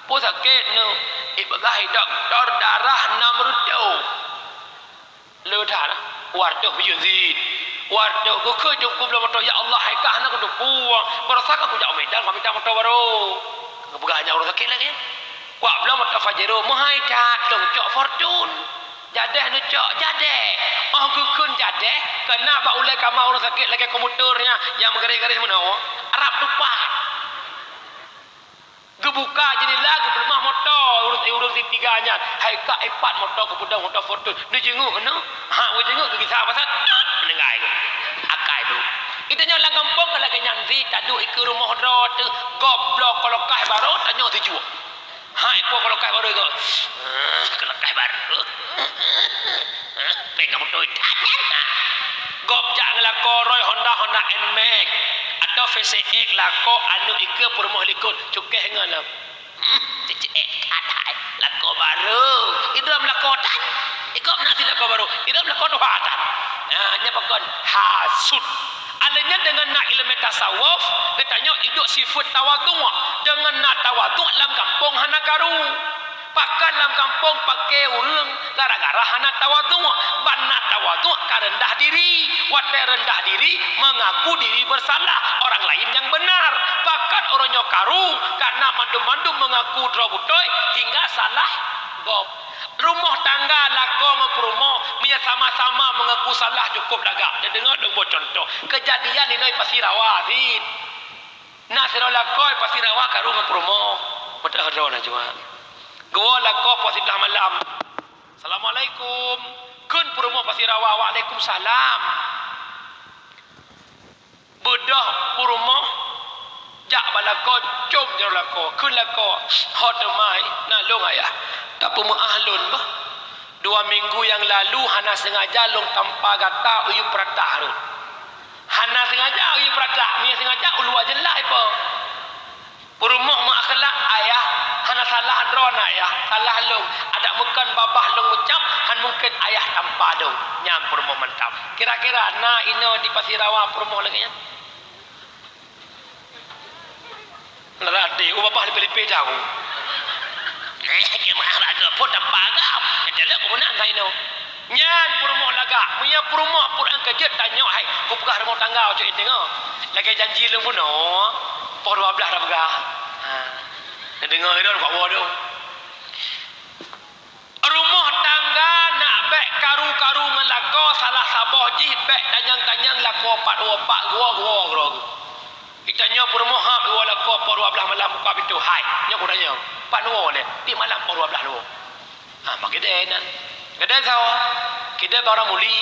"Peue sakét neuh?" "Ipeugah i dokto darah nam reutôh." Le that, wartôh biyeu zit. Wartôh geukheun teungku bloe moto, "Ya Allah, hai ka hana kuteupue, baroesa ka kujak u Medan, ka mita moto barô." Geupeugah nyan ureueng sakét lagèe nyan. Wak bloe moto Pajero, meuhai that, lôn cok Fortuner. Jadeh neucok, jadeh. Óh geukheun jadeh, keunan bak ulèe kama ureueng sakét lagèe komuter nyan, nyang meugaréh-garéh meunoe, rab tupat. Geubuka jeundela, geupeuleumah moto ureueng, ureueng sitiga nyan. Hai ka ipat moto keupeudong moto Fortuner. Neujeungeuk keunoe. Ha, geujeungeuk geugisa pasat. Meuninggai. Akai brôk. Geutanyoe lam gampông ka lagèe nyan, si taduek ikeue rumoh droe teuh, gob bloe keulokai barô, tanyoe sijuek. Ha, ipo keulokai barô ikeue. Ah, keulokai barô. Péng ka beutôi that nyan. Gob jak ngeulakèe roi Honda, Honda Nmax atau V C X, lakoe aneuk ikeue peurumoh likot, cukéh ngon lom. Hmm, cukéh that hai. Lakoe barô. Idrom lakoe tan. Igob na si lakoe barô. Idrom lakoe tuha tan. Nah, nyan pakon hasut. Alèh nyan deungon na ileumèe tasawuf, geutanyoe iduek sifeuet tawadhu'. Deungon na tawadhu' lam gampông hana karu. Pakon lam kampung paké ureuëng gara-gara hana tawadhu'. Ban na tawadhu' ka reundah diri. Watée reundah diri, mengaku diri bersalah, orang lain yang benar. Pakon uroe nyoe karu, karena mandum-mandum mengaku droe beutôi hingga salah gob. Rumoh tangga lakoe ngon peurumoh, meunyoe sama-sama mengaku salah cukôp lagak. Tadeungoe lôn boh cuntoh. Keujadian inoe Pasirawa cit. Na sidroe lakoe Pasirawa karu ngon peurumoh. Meuteudroe na cuma. Geuwoe lakoe poh siblaih malam. "Assalamualaikum." Kheun peurumoh Pasirawa, "Waalaikumsalam." Beudôh peurumoh jak bak lakoe, com jaroe lakoe. Kheun lakoe, "Ho teuma na lôn ayah, tapeumeuáh lôn bah. Dua minggu nyang lalu hana seungaja lôn tampa gata u yup peuratah rot." Hana seungaja u yup peuratah, meunyoe seungaja u luwa jeulaih po. Peurumoh meuakhlak, "Ayah, hana salah droe na ayah, salah lôn. Adak meukon babah lôn meucab, han mungken ayah tampa lôn." Nyan peurumoh mantap. Kira-kira na inoe di Pasirawa peurumoh lagée nyan? Ladeh, u babah lipéh-lipéh tahu. Eh, jeumaáh raga pun tampa agam. Keuceuleuek pun meunan ka inoe. Nyan peurumoh lagak. Meunyoe peurumoh peuet nyang keujeuet tanyoe, hai, kupeugah rumoh tangga ucok inténgoe. Lagée janji lôn bunoe, poh dua blaih tapeugah. Ha. Neudeungoe droe bak woe dong. Rumoh tangga nak bék karu-karu ngon lakoe, salah saboh jih bék tanyong-tanyong lakoe pat woe, pat geuwoe, geuwoe droe. Itanyoe peurumoh hab iwoe lakoe poh dua blaih malam buka pintoe, hai, nyoe kutanyong, pat neuwoe lé, di malam poh dua blaih neuwoe. Ah, mak keudè nan. Keudè soe? Keudè Bang Ramuli.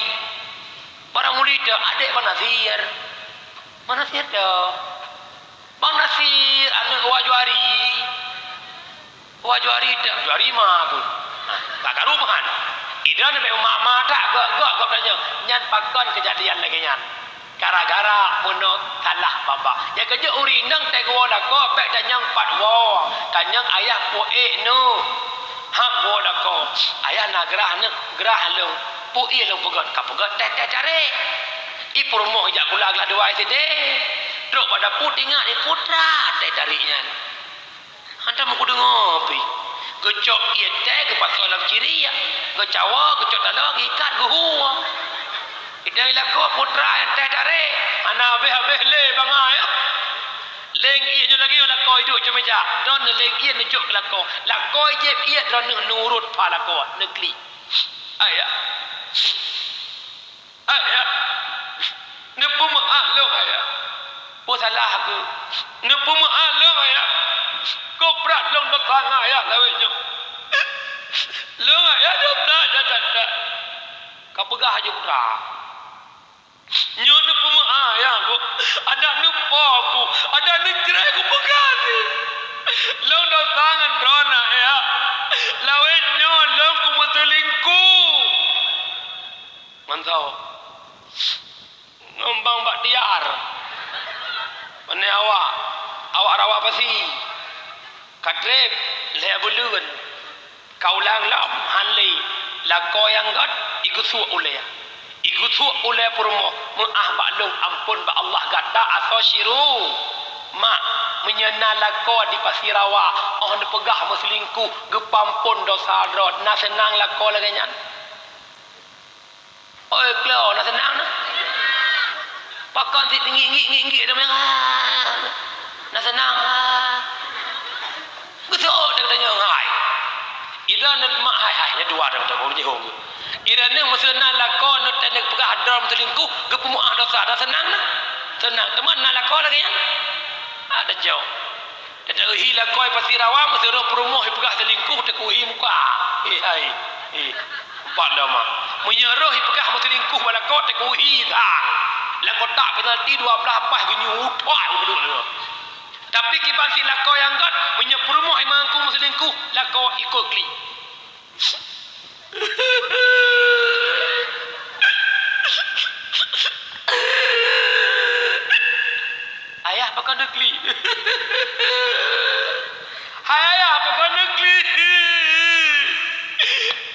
Bang Ramuli teuh adék Bang Nasir. Bang Nasir teuh. Bang Nasir aneuk Wa Juari. Wa Juari teuh, Juari ma aku. Nah, ka karu meuhan. Ida neubèk mama tak gok-gok gop tanyong, nyan pakon keujadian lagèe nyan. Gara-gara bunoe salah babah. Nyang keujeuet ureueng inong teuh geuwoe lakoe, bèk tanyong pat woe. Tanyong ayah peue ék neuh. Hab geuwoe lakoe. Ayah na grah neuh, grah lôn. Peue ék lôn peugöt, ka peugöt teh-teh tarék. I peurumoh jak kula glah dua sidéh. Trok bak dapu tingat i putra teh tarék nyan. Hantom meukudeungoe pih. Geucok ié teh geupasoe lam ciriek, geucawoe, geucok taloe, geuikat, geuhue. Idai lakoe putra nyang teh tarék, hana habéh-habéh lé bangai, ya. Leng ié nyoe lagèe nyoe lakoe iduek cok meuja. Droeneuh leng ié neujok keu lakoe. Lakoe jieb ié droeneuh neurot pha lakoe, neuklik. Ayah. Ayah, neupeumeu'ah lôn, Ayah. Peue salah aku? Neupeumeu'ah lôn, Ayah. Kok brat lôn desya ngon Ayah lawét nyoe. Lôn, Ayah, desya that-that. Ka peugah laju putra. Nyoe neupeumeu'ah, Ayah, ku. Adak neupo ku. Adak neucré ku peugah jih. Lôn desya ngon droeneuh, Ayah. Lawét nyoe lôn kumeuseulingkuh. Ngon soe? Ngon Bang Baktiar. Pane awak? Awak Rawa Pasi. Ka trép lhèe buleuen. Ka ulang lom, han lé. Lakoe nyang göt, igeusuek ulèe. Igeusuek ulèe peurumoh, meu'ah bak lôn, amphon bak Allah gata asoe syireuem. Mak, meunyoe na lakoe di Pasi Rawa, 'oh neupeugah meuseulingkuh, geupeuamphon desya droe, na seunang lakoe lagèe nyan? Oi, klo, na seunang na. Pakon sit ngiek-ngiek, ngiek-ngiek, na seunang. Geuseuôt teuh geutanyoe ngai. Ida neuh mak hai, hai, nyan dua dah beutôi ureueng jihong. Ida neuh meuseunang lakoe neuh teuh neuh peugah droe meuseulingkuh, geupeumeu'ah desya, na seunang na. Seunang, teuma na lakoe lagèe nyan. Ada jauh. Teuh teuhi lakoe Pasi Rawa meusurôh peurumoh ipeugah seulingkuh teukuhi muka. Ih hai. Ih. Empat lama. Meunyoe roh ipeugah meuseulingkuh bak lakoe teukuhi sang. Lakoe tak penalti dua belas paih geunyu utak beudôh. Tapi kiban sit lakoe nyang göt, meunyoe peurumoh imeungaku meuseulingkuh, lakoe ikot klik. Ayah pakon neuklik. Hai ayah pakon neuklik.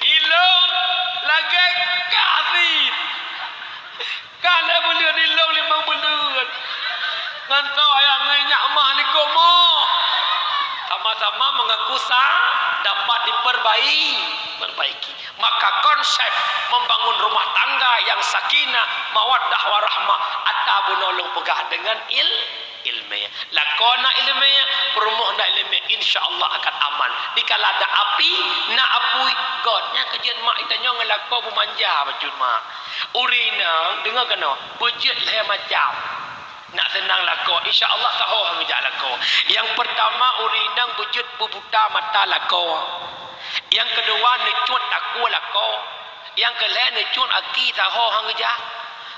Ilôn lagèe kah sit. Ka lhèe buleuen ilôn limong buleuen. Ngon soe ayah ngon nyak mah likot moh. Sama Sama mengaku sah dapat diperbaiki, perbaiki. Maka konsep membangun rumah tangga yang sakinah, mawaddah warahmah ata bunoe lôn peugah dengan il-, ilmiah. Lakoe na ilmiah, peurumoh na ilmiah, insya Allah akan aman. Dikala na api, na apui, got. Nyang keujeuet mak geutanyoe ngon lakoe beumanja bacut mak. Ureueng inong, deungoe keunoe, beujeuet lhèe macam. Nak seunang lakoe, insya Allah saho han geujak lakoe. Nyang peurtama, ureueng inong beujeuet peubuta mata lakoe. Nyang keudua, neucut takue lakoe. Nyang keulhèe, neucut aki saho han geujak.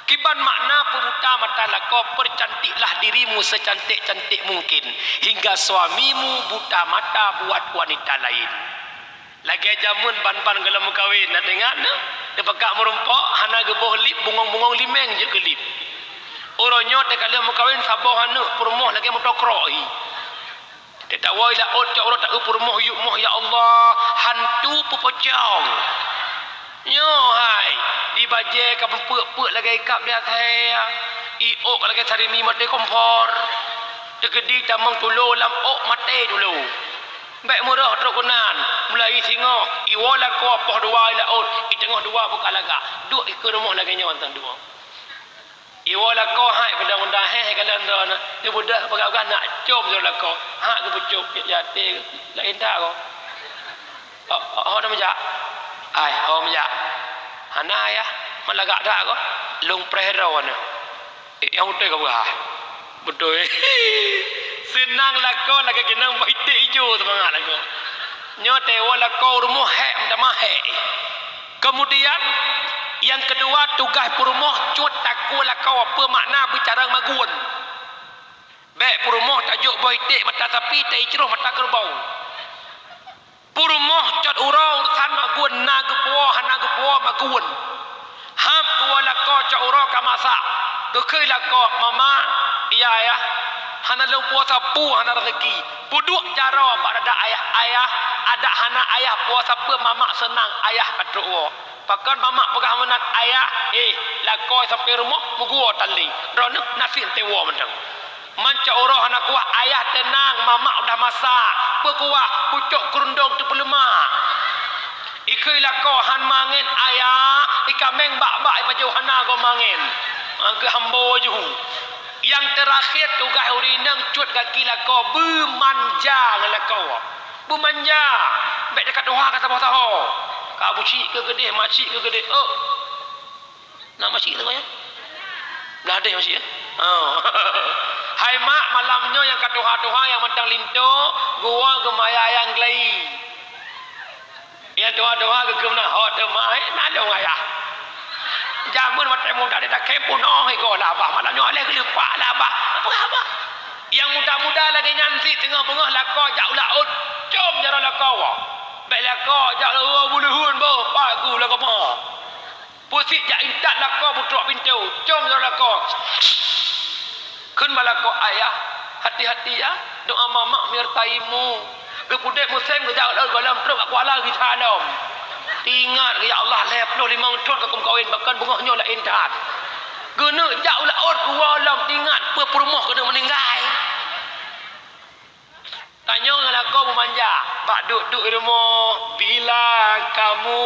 Kiban makna peubuta mata lakoe, percantiklah dirimu secantik-cantik mungkin, hingga suamimu buta mata buat wanita lain. Lagèe jameun ban-ban gohlom meukawen, na teuingat, na? Teupeugah meurumpok, hana geuboh lip, bungong-bungong limeng jeuet keu lip. Uroe nyoe teuka lheueh meukawen, saboh aneuk peurumoh lagèe meutokrok hi. Teukawoe i laôt cok uroe taeu peurumoh yup moh, ya Allah, hantu peupocong. Nyoe hai, di bajèe ka meupeuk-peuk lagèe ikab di asèe, iôk ka lagèe sarimi maté kompor. Teukeudi tamong tulo lam ôk maté tulo. Bèk meurôh trok keunan, mulai singoh, iwoe lakoe poh dua i laôt, i teungoh dua buka lagak. Duek i keu rumoh lagèe nyoe mantong duek. Iwoe lakoe hai peudong-peudong, heh, kalon droeneuh. Neubeudôh peugah-peugah nak com sidroe lakoe. Hak geupeucom, ya até, laén that ko. Ho, ho, ho na meujak? Ai, ho meujak. Hana ayah, man lagak that ko. Lôn preh droeneuh. Eh, nyang beutôi ka peugah. Beutôi. Seunang lakoe lagèe keunong bak iték ijo seumangat lakoe. Nyoe teuwoe lakoe u rumoh hèk meutamah hèk. Keumudian, nyang keudua, tugaih peurumoh cut takue lakoe, peue makna beucarông magun. Bèk peurumoh tajok boh iték mata sapi, taicroh mata keureubeue. Peurumoh cot uroe urusan magun, na geupuwoe hana geupuwoe magun. Hab geuwoe lakoe cot uroe ka masak. Geukheun lakoe, "Mama, iya, ayah, hana lôn puwoe sapeue, hana raseuki." Peuduek jaroe bak dada ayah, "Ayah, adak hana ayah puwoe sapeue, mamak seunang ayah ka trok woe." Pakon mamak peugah meunan, "Ayah, eh, lakoe sampoe rumoh meuguwoe tan lé. Droeneuh nasi teuwoe mantong." Man cot uroe hana kuah, "Ayah teunang, mamak udah masak." Peukuah, pucok keurundong teupeuleumak. Ikheun lakoe, "Han mangén, ayah, ikameng bak-bak ipajoh hana goe mangén." Angkeu hambo ju. Nyang teurakhé tugaih ureueng inong cut gaki lakoe, beumanja ngon lakoe. Beumanja. Bèk teuka tuha ka saboh-saboh. Ka bucik keu keudeh, macik keu keudeh. Oh. Na masjid tu, ya? Dah ada masjid, ya? Oh. Hai mak, malam nyoe nyang ka tuha-tuha nyang mantong linto, geuwoe geumaya ayang glai. Nyang tuha-tuha geukheun meunan, "Ho teuma, eh, na lôn ayah." Jameun watèe muda di dakém punoh igoe labah, malam nyoe lé geuleupak labah. Apa haba? Nyang muda-muda lagèe nyan sit teungoh beungoh lakoe jak u laôt, com jaroe lakoe. Bèk lakoe jak u laôt, beuleuen boh, paku lakoe ma. Peusit jak intat lakoe beutrok pintoe, com sidroe lakoe. Kheun bak lakoe, "Ayah, hati-hati ya, doa mamak menyertaimu." Geupudek musém geujak u laôt gohlom trok bak kuala geusalom. Teuingat, "Ya Allah, lhèe ploh limong thon ka kumeukawen, bahkan beungoh nyoe laén that." Geuneuk jak u laôt gohlom teuingat peue peurumoh keuneuk meuninggai. Tanyoe ngon lakoe beumanja, bak duek-duek rumoh, "Bila kamu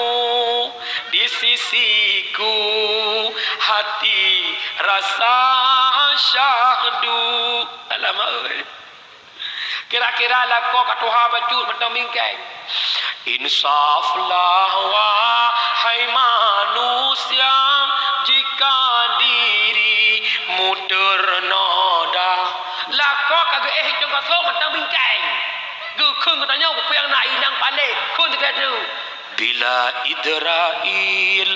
di sisiku, hati rasa syahdu." Alamak, euy. Kira-kira lakoe ka tuha bacut mantong bingkai. Insaflah, wahai manusia, jika dirimu ternoda. Lakoe ka geuéh cong gasoe mantong bingkai. Geukheun geutanyoe peue nyang na inong paleng, kheun teuka tu. Bila Idrail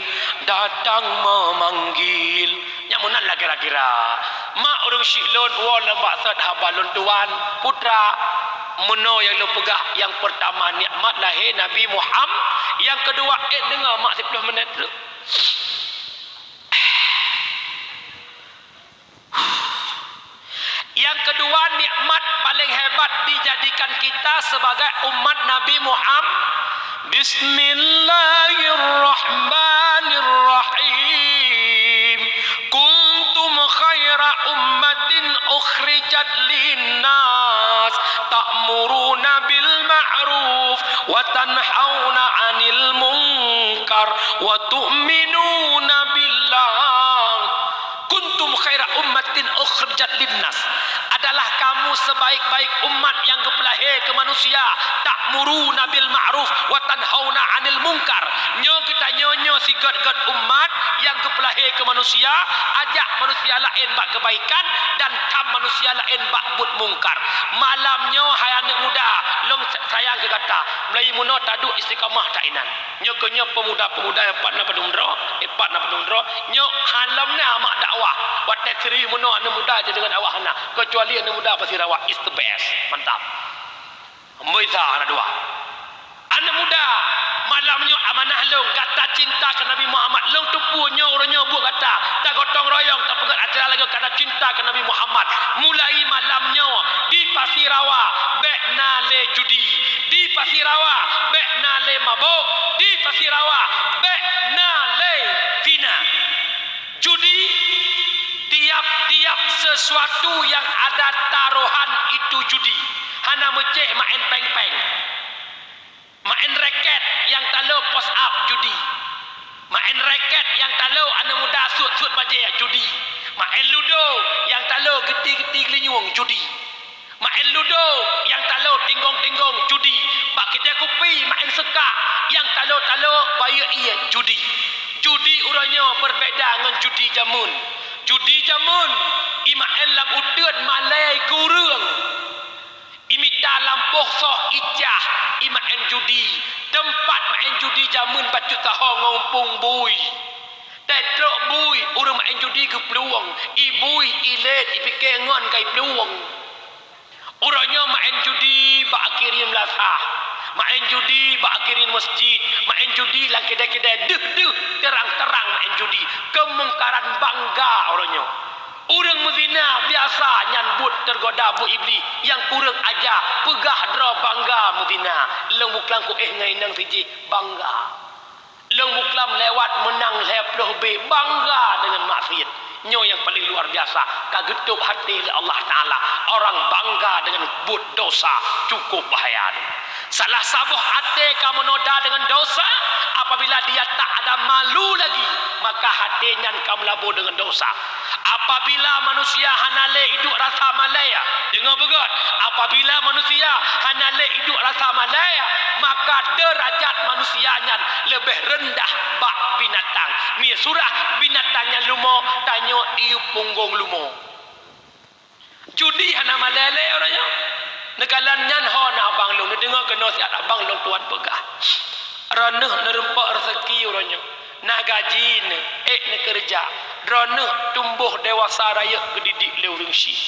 datang memanggil. Nyang meunan lah kira-kira. Mak ureueng syik lôn woe lom bak sot haba lôn tuan, putra. Meunoe nyang lôn peugah, nyang peurtama nikmat lahé Nabi Muham-, nyang keudua, eh, deungoe mak siplôh minét dulu. Nyang keudua nikmat paleng hebat dijadikan kita sebagai umat Nabi Muham-, Bismillahirrahmanirrahim. Kuntum khaira ummatin ukhrijat linnas, ta'muruna bil ma'ruf wa tanhauna 'anil munkar wa tu'minuna billah. Kuntum khaira ummatin ukhrijat linnas. Adalah kamu sebaik-baik umat nyang geupeulahé keu manusia. Ta'muruna bil ma'ruf wa tanhauna 'anil munkar. Nyoe geutanyoe nyoe sigét-gét umat nyang geupeulahé keu manusia, ajak manusia laén bak keubaikan dan tham manusia laén bak buet mungkar. Malam nyoe hai aneuk muda, lôn sayang keu gata. Mulai meunoe taduek istiqamah that inan. Nyoe keuh nyoe pemuda-pemuda nyang pat na padum droe, eh, pat na padum droe. Nyoe halom na mak dakwah. Watée serius meunoe aneuk muda jadi deungon dakwah hana. Kecuali aneuk muda Pasir Rawa is the best. Mantap. Ambo Isa aneuk dua. Aneuk muda, malam nyoe amanah lôn, gata cinta keu Nabi Muhammad, lôn teupeue nyoe uroe nyoe buet gata, tagotong royong tapeugét acara lagée kana cinta keu Nabi Muhammad. Mulai malam nyoe di Pasir Rawa, bék na lé judi. Di Pasir Rawa, bék na lé mabök. Di Pasir Rawa, bék na lé zina. Judi, tiap-tiap sesuatu yang ada taruhan itu judi. Hana meucéh maén péng-péng. Maén raket nyang talo post up judi. Maén raket nyang talo aneuk muda sut-sut bajée judi. Maén ludo nyang talo geuti-geuti geulinyueng judi. Maén ludo nyang talo tinggong-tinggong judi. Bak keudée kupi maén seukak nyang talo-talo bayeue ié judi. Judi uroe nyoe berbeda ngon judi jameun. Judi jameun imaén lam uteuen malée keu ureuëng. Imita lampôh soh icah imaén judi. Teumpat maén judi jameun bacut saho ngon pung bui. Teutrok bui ureuëng maén judi geuplueng, ibui ilét ipike ngon ka iplueng. Uroe nyoe maén judi bak akirin meulasah, maén judi bak akirin masjid, maén judi lam keudée-keudée deuh-deuh terang-terang maén judi. Keumungkaran bangga uroe nyoe. Ureuëng meuzina biasa nyan buet teugoda buet iblih nyang kureueng aja, peugah droe bangga meuzina. Lôn buklam ku éh ngon inong sijih bangga. Lôn buklam lewat meunang lhée ploh B bangga deungon maksiet. Nyoe nyang paleng luar biasa ka geutôb até lé Allah Taala. Orang bangga dengan buet dosa cukup bahaya. Salah saboh até ka meunoda deungon dosa, apabila dia tak ada malu lagi, maka até nyan ka meulabô deungon dosa. Apabila manusia hana lé iduek rasa malée, deungoe beugét, apabila manusia hana lé iduek rasa malée, maka deurajat manusia nyan leubeh reundah bak binatang. Miseue binatang nyan lumo, tanyoe ié punggong lumo. Judi hana malée lé uroe nyoe. Neukalon nyan ho na abang lôn, neudeungoe keunoe siat abang lôn tuan peugah. Droeneueh neureumpok reuseuki uroe nyoe. Na gaji neuh, ék neukeureuja. Droeneueh tumbôh dewasa rayeuk geudidik lé ureuëng syiek.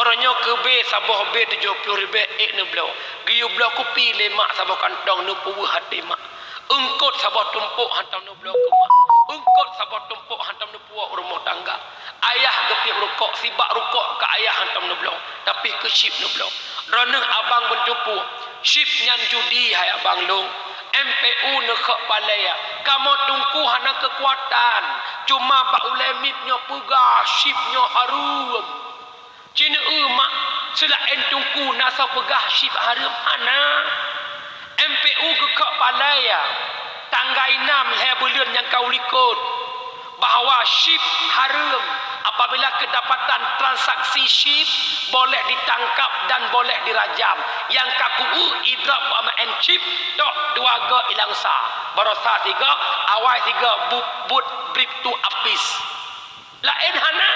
Uroe nyoe keubé saboh B tujoh ploh ribée ék neubloe. Geuyue bloe kupi lé mak saboh kantong neupeuweueh até mak. Eungkôt saboh tumpôk hantom neubloe keu mak. Eungkôt saboh tumpôk hantom neupeuwoe u rumoh tangga. Ayah geupiep rukok, sibak rukok keu ayah hantom neubloe, tapi keu chip neubloe. Droeneueh abang beuteupeue, chip nyan judi hai abang lôn. M P U neukhok palée, kamoe teungku hana keukuatan, cuma bak ulée miet nyoe peugah chip nyoe hareuem. Cineu mak, seulaén teungku na soe peugah chip hareuem hana. M P U geukhok palée, tanggai nam lhée buleuen nyang ka u likot, bahwa chip hareuem. Apabila keudapatan transaksi chip, boleh ditangkap dan boleh dirajam. Nyang ka kueu idrop wamaén chip, tok dua go ilang sa. Barosa sigo, awai sigo bu-, buet brip tu apis. Laén hana,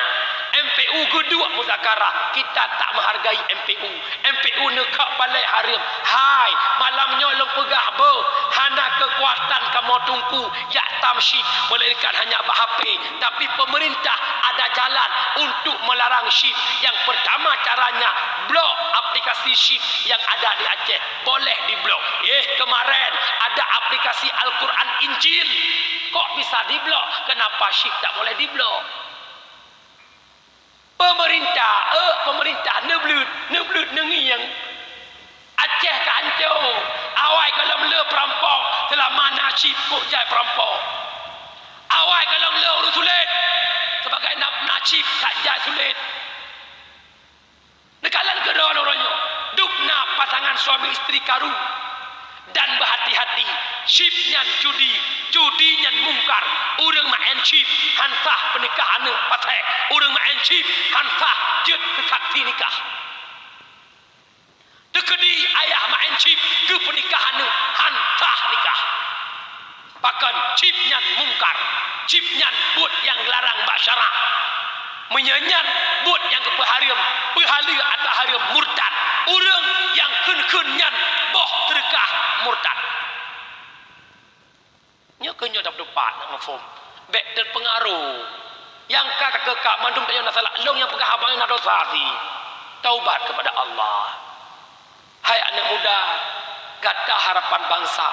M P U geuduek muzakarah, kita tak menghargai M P U. M P U neukhok palée hareuem. Hai, malam nyoe lôn peugah beuh, hana keukuatan kamoe teungku jak tam chip, melainkan hanya bak H P. Tapi pemerintah ada jalan untuk melarang chip. Yang pertama caranya, blok aplikasi chip yang ada di Aceh. Boleh diblok. Eh, kemarin ada aplikasi Al-Quran Injil. Kok bisa diblok? Kenapa chip tak boleh diblok? Pemerintah, eh, pemerintah neubleut, neubleut neungieng. Aceh ka ancô. Awai gohlom le peurampok, seulama na chip kok jai peurampok. Awai gohlom le ureuëng sulet, sebagai na, na chip ka jai sulet. Neukalon keudroe uroe nyoe, dub na pasangan Suami istri karu dan beuhati-hati, chip nyan judi, judi nyan mungkar. Ureuëng maén chip han sah peunikah aneuëk, paséh. Ureuëng maén chip han sah jeuet keu saksi nikah. Teukeudi ayah maén chip geupeunikah aneuëk, han sah nikah. Pakon? Chip nyan mungkar. Chip nyan buet nyang geularang bak syarak. Meunyoe nyan buet nyang geupeuhareuem, peuhaleue ata hareuem, murtad. Ureuëng nyang kheun-kheun nyan boh seudeukah, murtad. Nyoe keuh nyoe dap-, dapat na muphom. Bék teupeungaruh. Nyang ka takeukak mandum tanyoe na salah, lôn nyang peugah haba nyoe na dosa sih. Taubat kepada Allah. Hai aneuëk muda, gata harapan bansa.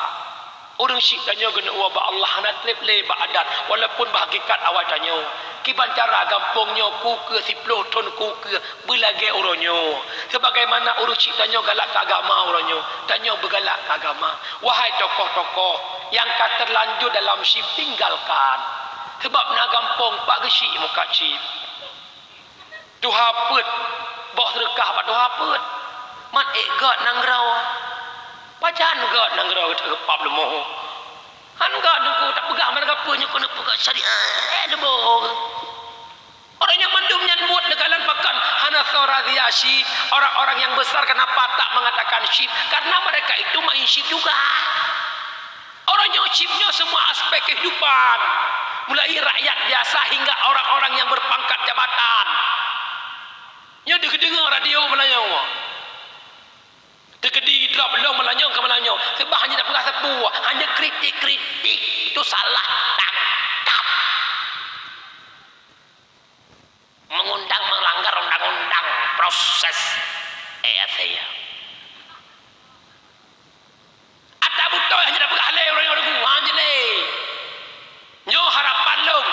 Ureuëng chip tanyoe geuneuk woe bak Allah hana treb lé bak adat, walaupun bak hakikat awai tanyoe. Kiban cara gampông nyoe ku keue siploh thon ku keue beulagée uroe nyoe. Sebagaimana ureuëng chip tanyoe galak keu agama uroe nyoe, tanyoe beugalak keu agama. Wahai tokoh-tokoh nyang ka terlanjur dalam chip, tinggalkan. Sebab na gampông pak geuchik muka chip. Tuha peuet, boh seudeukah bak tuha peuet. Man ék gét nanggroe. Pajan gét nanggroe teugeupab leumo. Han gét teungku tapeugah meunan peue nyoe keuneuk peugah syariat leumo. Orang nyang mandum nyan buet neukalon pakon hana soe razia chip. Orang-orang yang besar kenapa tak mengatakan chip? Karena mereka itu main chip juga. Orang nyoe chip nyoe semua aspek kehidupan, mulai rakyat biasa hingga orang-orang yang berpangkat jabatan. Nyoe deuh deungoe radio Meulayu. Teukeudi drop lom Meulayu keu Meulayu, seubab hanya tapeugah sapeue, hanya kritik-kritik, itu salah tangkap. Mengundang melanggar undang-undang, proses. Eh, saya. Ata beutôi hanya dapat halai orang-orang gua je lé. Nyoe harapan lôn.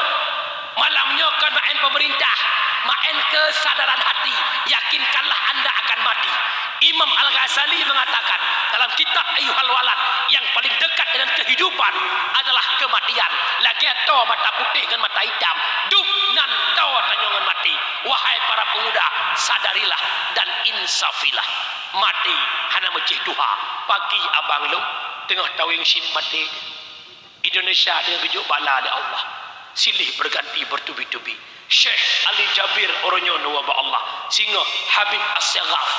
Malam nyoe kon maén pemerintah, maén kesadaran hati. Yakinkanlah anda akan mati. Imam Al-Ghazali mengatakan dalam kitab Ayyuhal Walad, yang paling dekat dengan kehidupan adalah kematian. Lagée toe mata putéh ngon mata itam, dum nan toe tanyoe ngon maté. Wahai para pemuda, sadarilah dan insafilah. Maté hana meucéh tuha. Pagi abang lôn teungoh taweng chip maté. Indonesia teungoh geujok bala lé Allah. Silih berganti bertubi-tubi. Syekh Ali Jabir uroe nyoe neuwoe bak Allah. Singoh Habib As-Saghaf,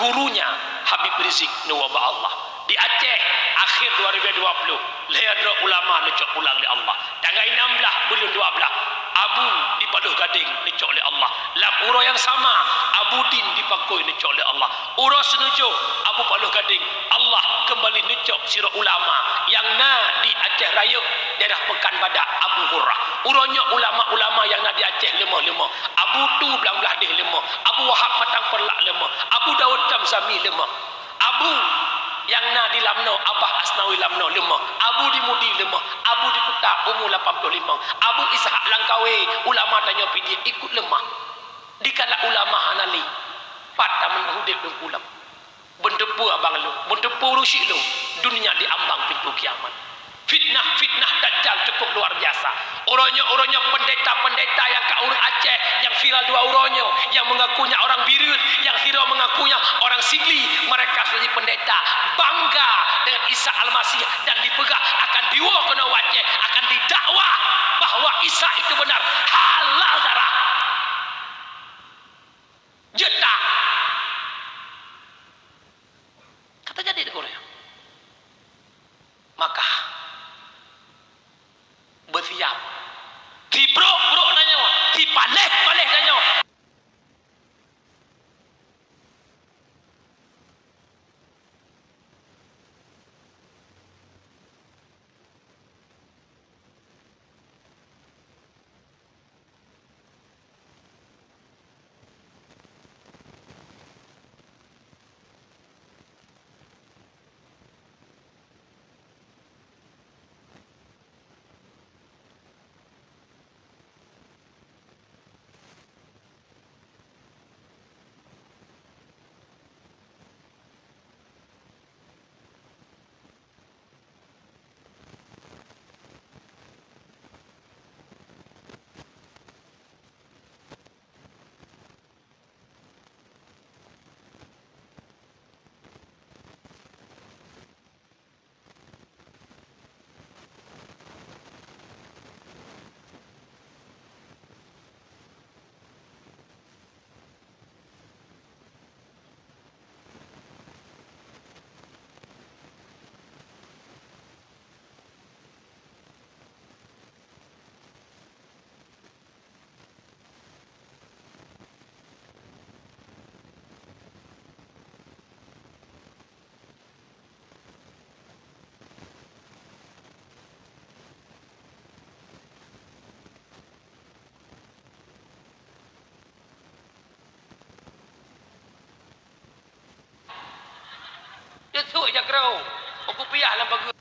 gurunya Habib Rizik neuwoe bak Allah. Di Aceh, akhir dua ribu dua puluh, lhée droe ulama neucok pulang lé Allah. Tanggai nam blaih buleuen dua blaih, Abu di Paloh Gadeng neucok lé Allah. Lam uroe nyang sama, Abu Din di Pakoi neucok lé Allah. Uroe seuneujôh, Abu Paloh Gadeng, Allah keumbali neucok sidroe ulama nyang na di Aceh Rayeuk, daerah Pekan Badak, Abu Hurrah. Uroe nyoe ulama-ulama nyang na di Aceh leumoh-leumoh. Abu Tu Blang Blahdeh leumoh. Abu Wahab Matang Peureulak leumoh. Abu Daud Zamzami leumoh. Abu nyang na di Lamno, Abah Asnawi Lamno leumoh. Abu di Mudi leumoh. Abu di Kuta, umu lapan ploh limong. Abu Ishak Langkawe, ulama tanyoe Pidie, ikut leumoh. Dikala ulama hana lé, pat tameunan udeb lôn pulang. Beunteupeu abang lôn, beunteupeu ureuëng syik lôn, dunia diambang pintoe kiamat. Fitnah-fitnah Dajjal cukup luar biasa. Uroe nyoe, uroe nyoe pendeta-pendeta nyang ka ureuëng Aceh nyang viral dua uroe nyoe, nyang mengakunya orang Bireuen, nyang sidroe mengakunya orang Sigli, mereka sudah jadi pendeta, bangga dengan Isa Almasih dan dipeugah akan diwoe keunoe u Aceh, akan didakwah bahwa Isa itu benar, halal darah. Jeuet tak? Ka teujadi di Korea. Maka, beusiap. Sibrok-brok tanyoe, sipaléh-paléh tanyoe. Sôk jak keudroe, oh kupiah lam pageue.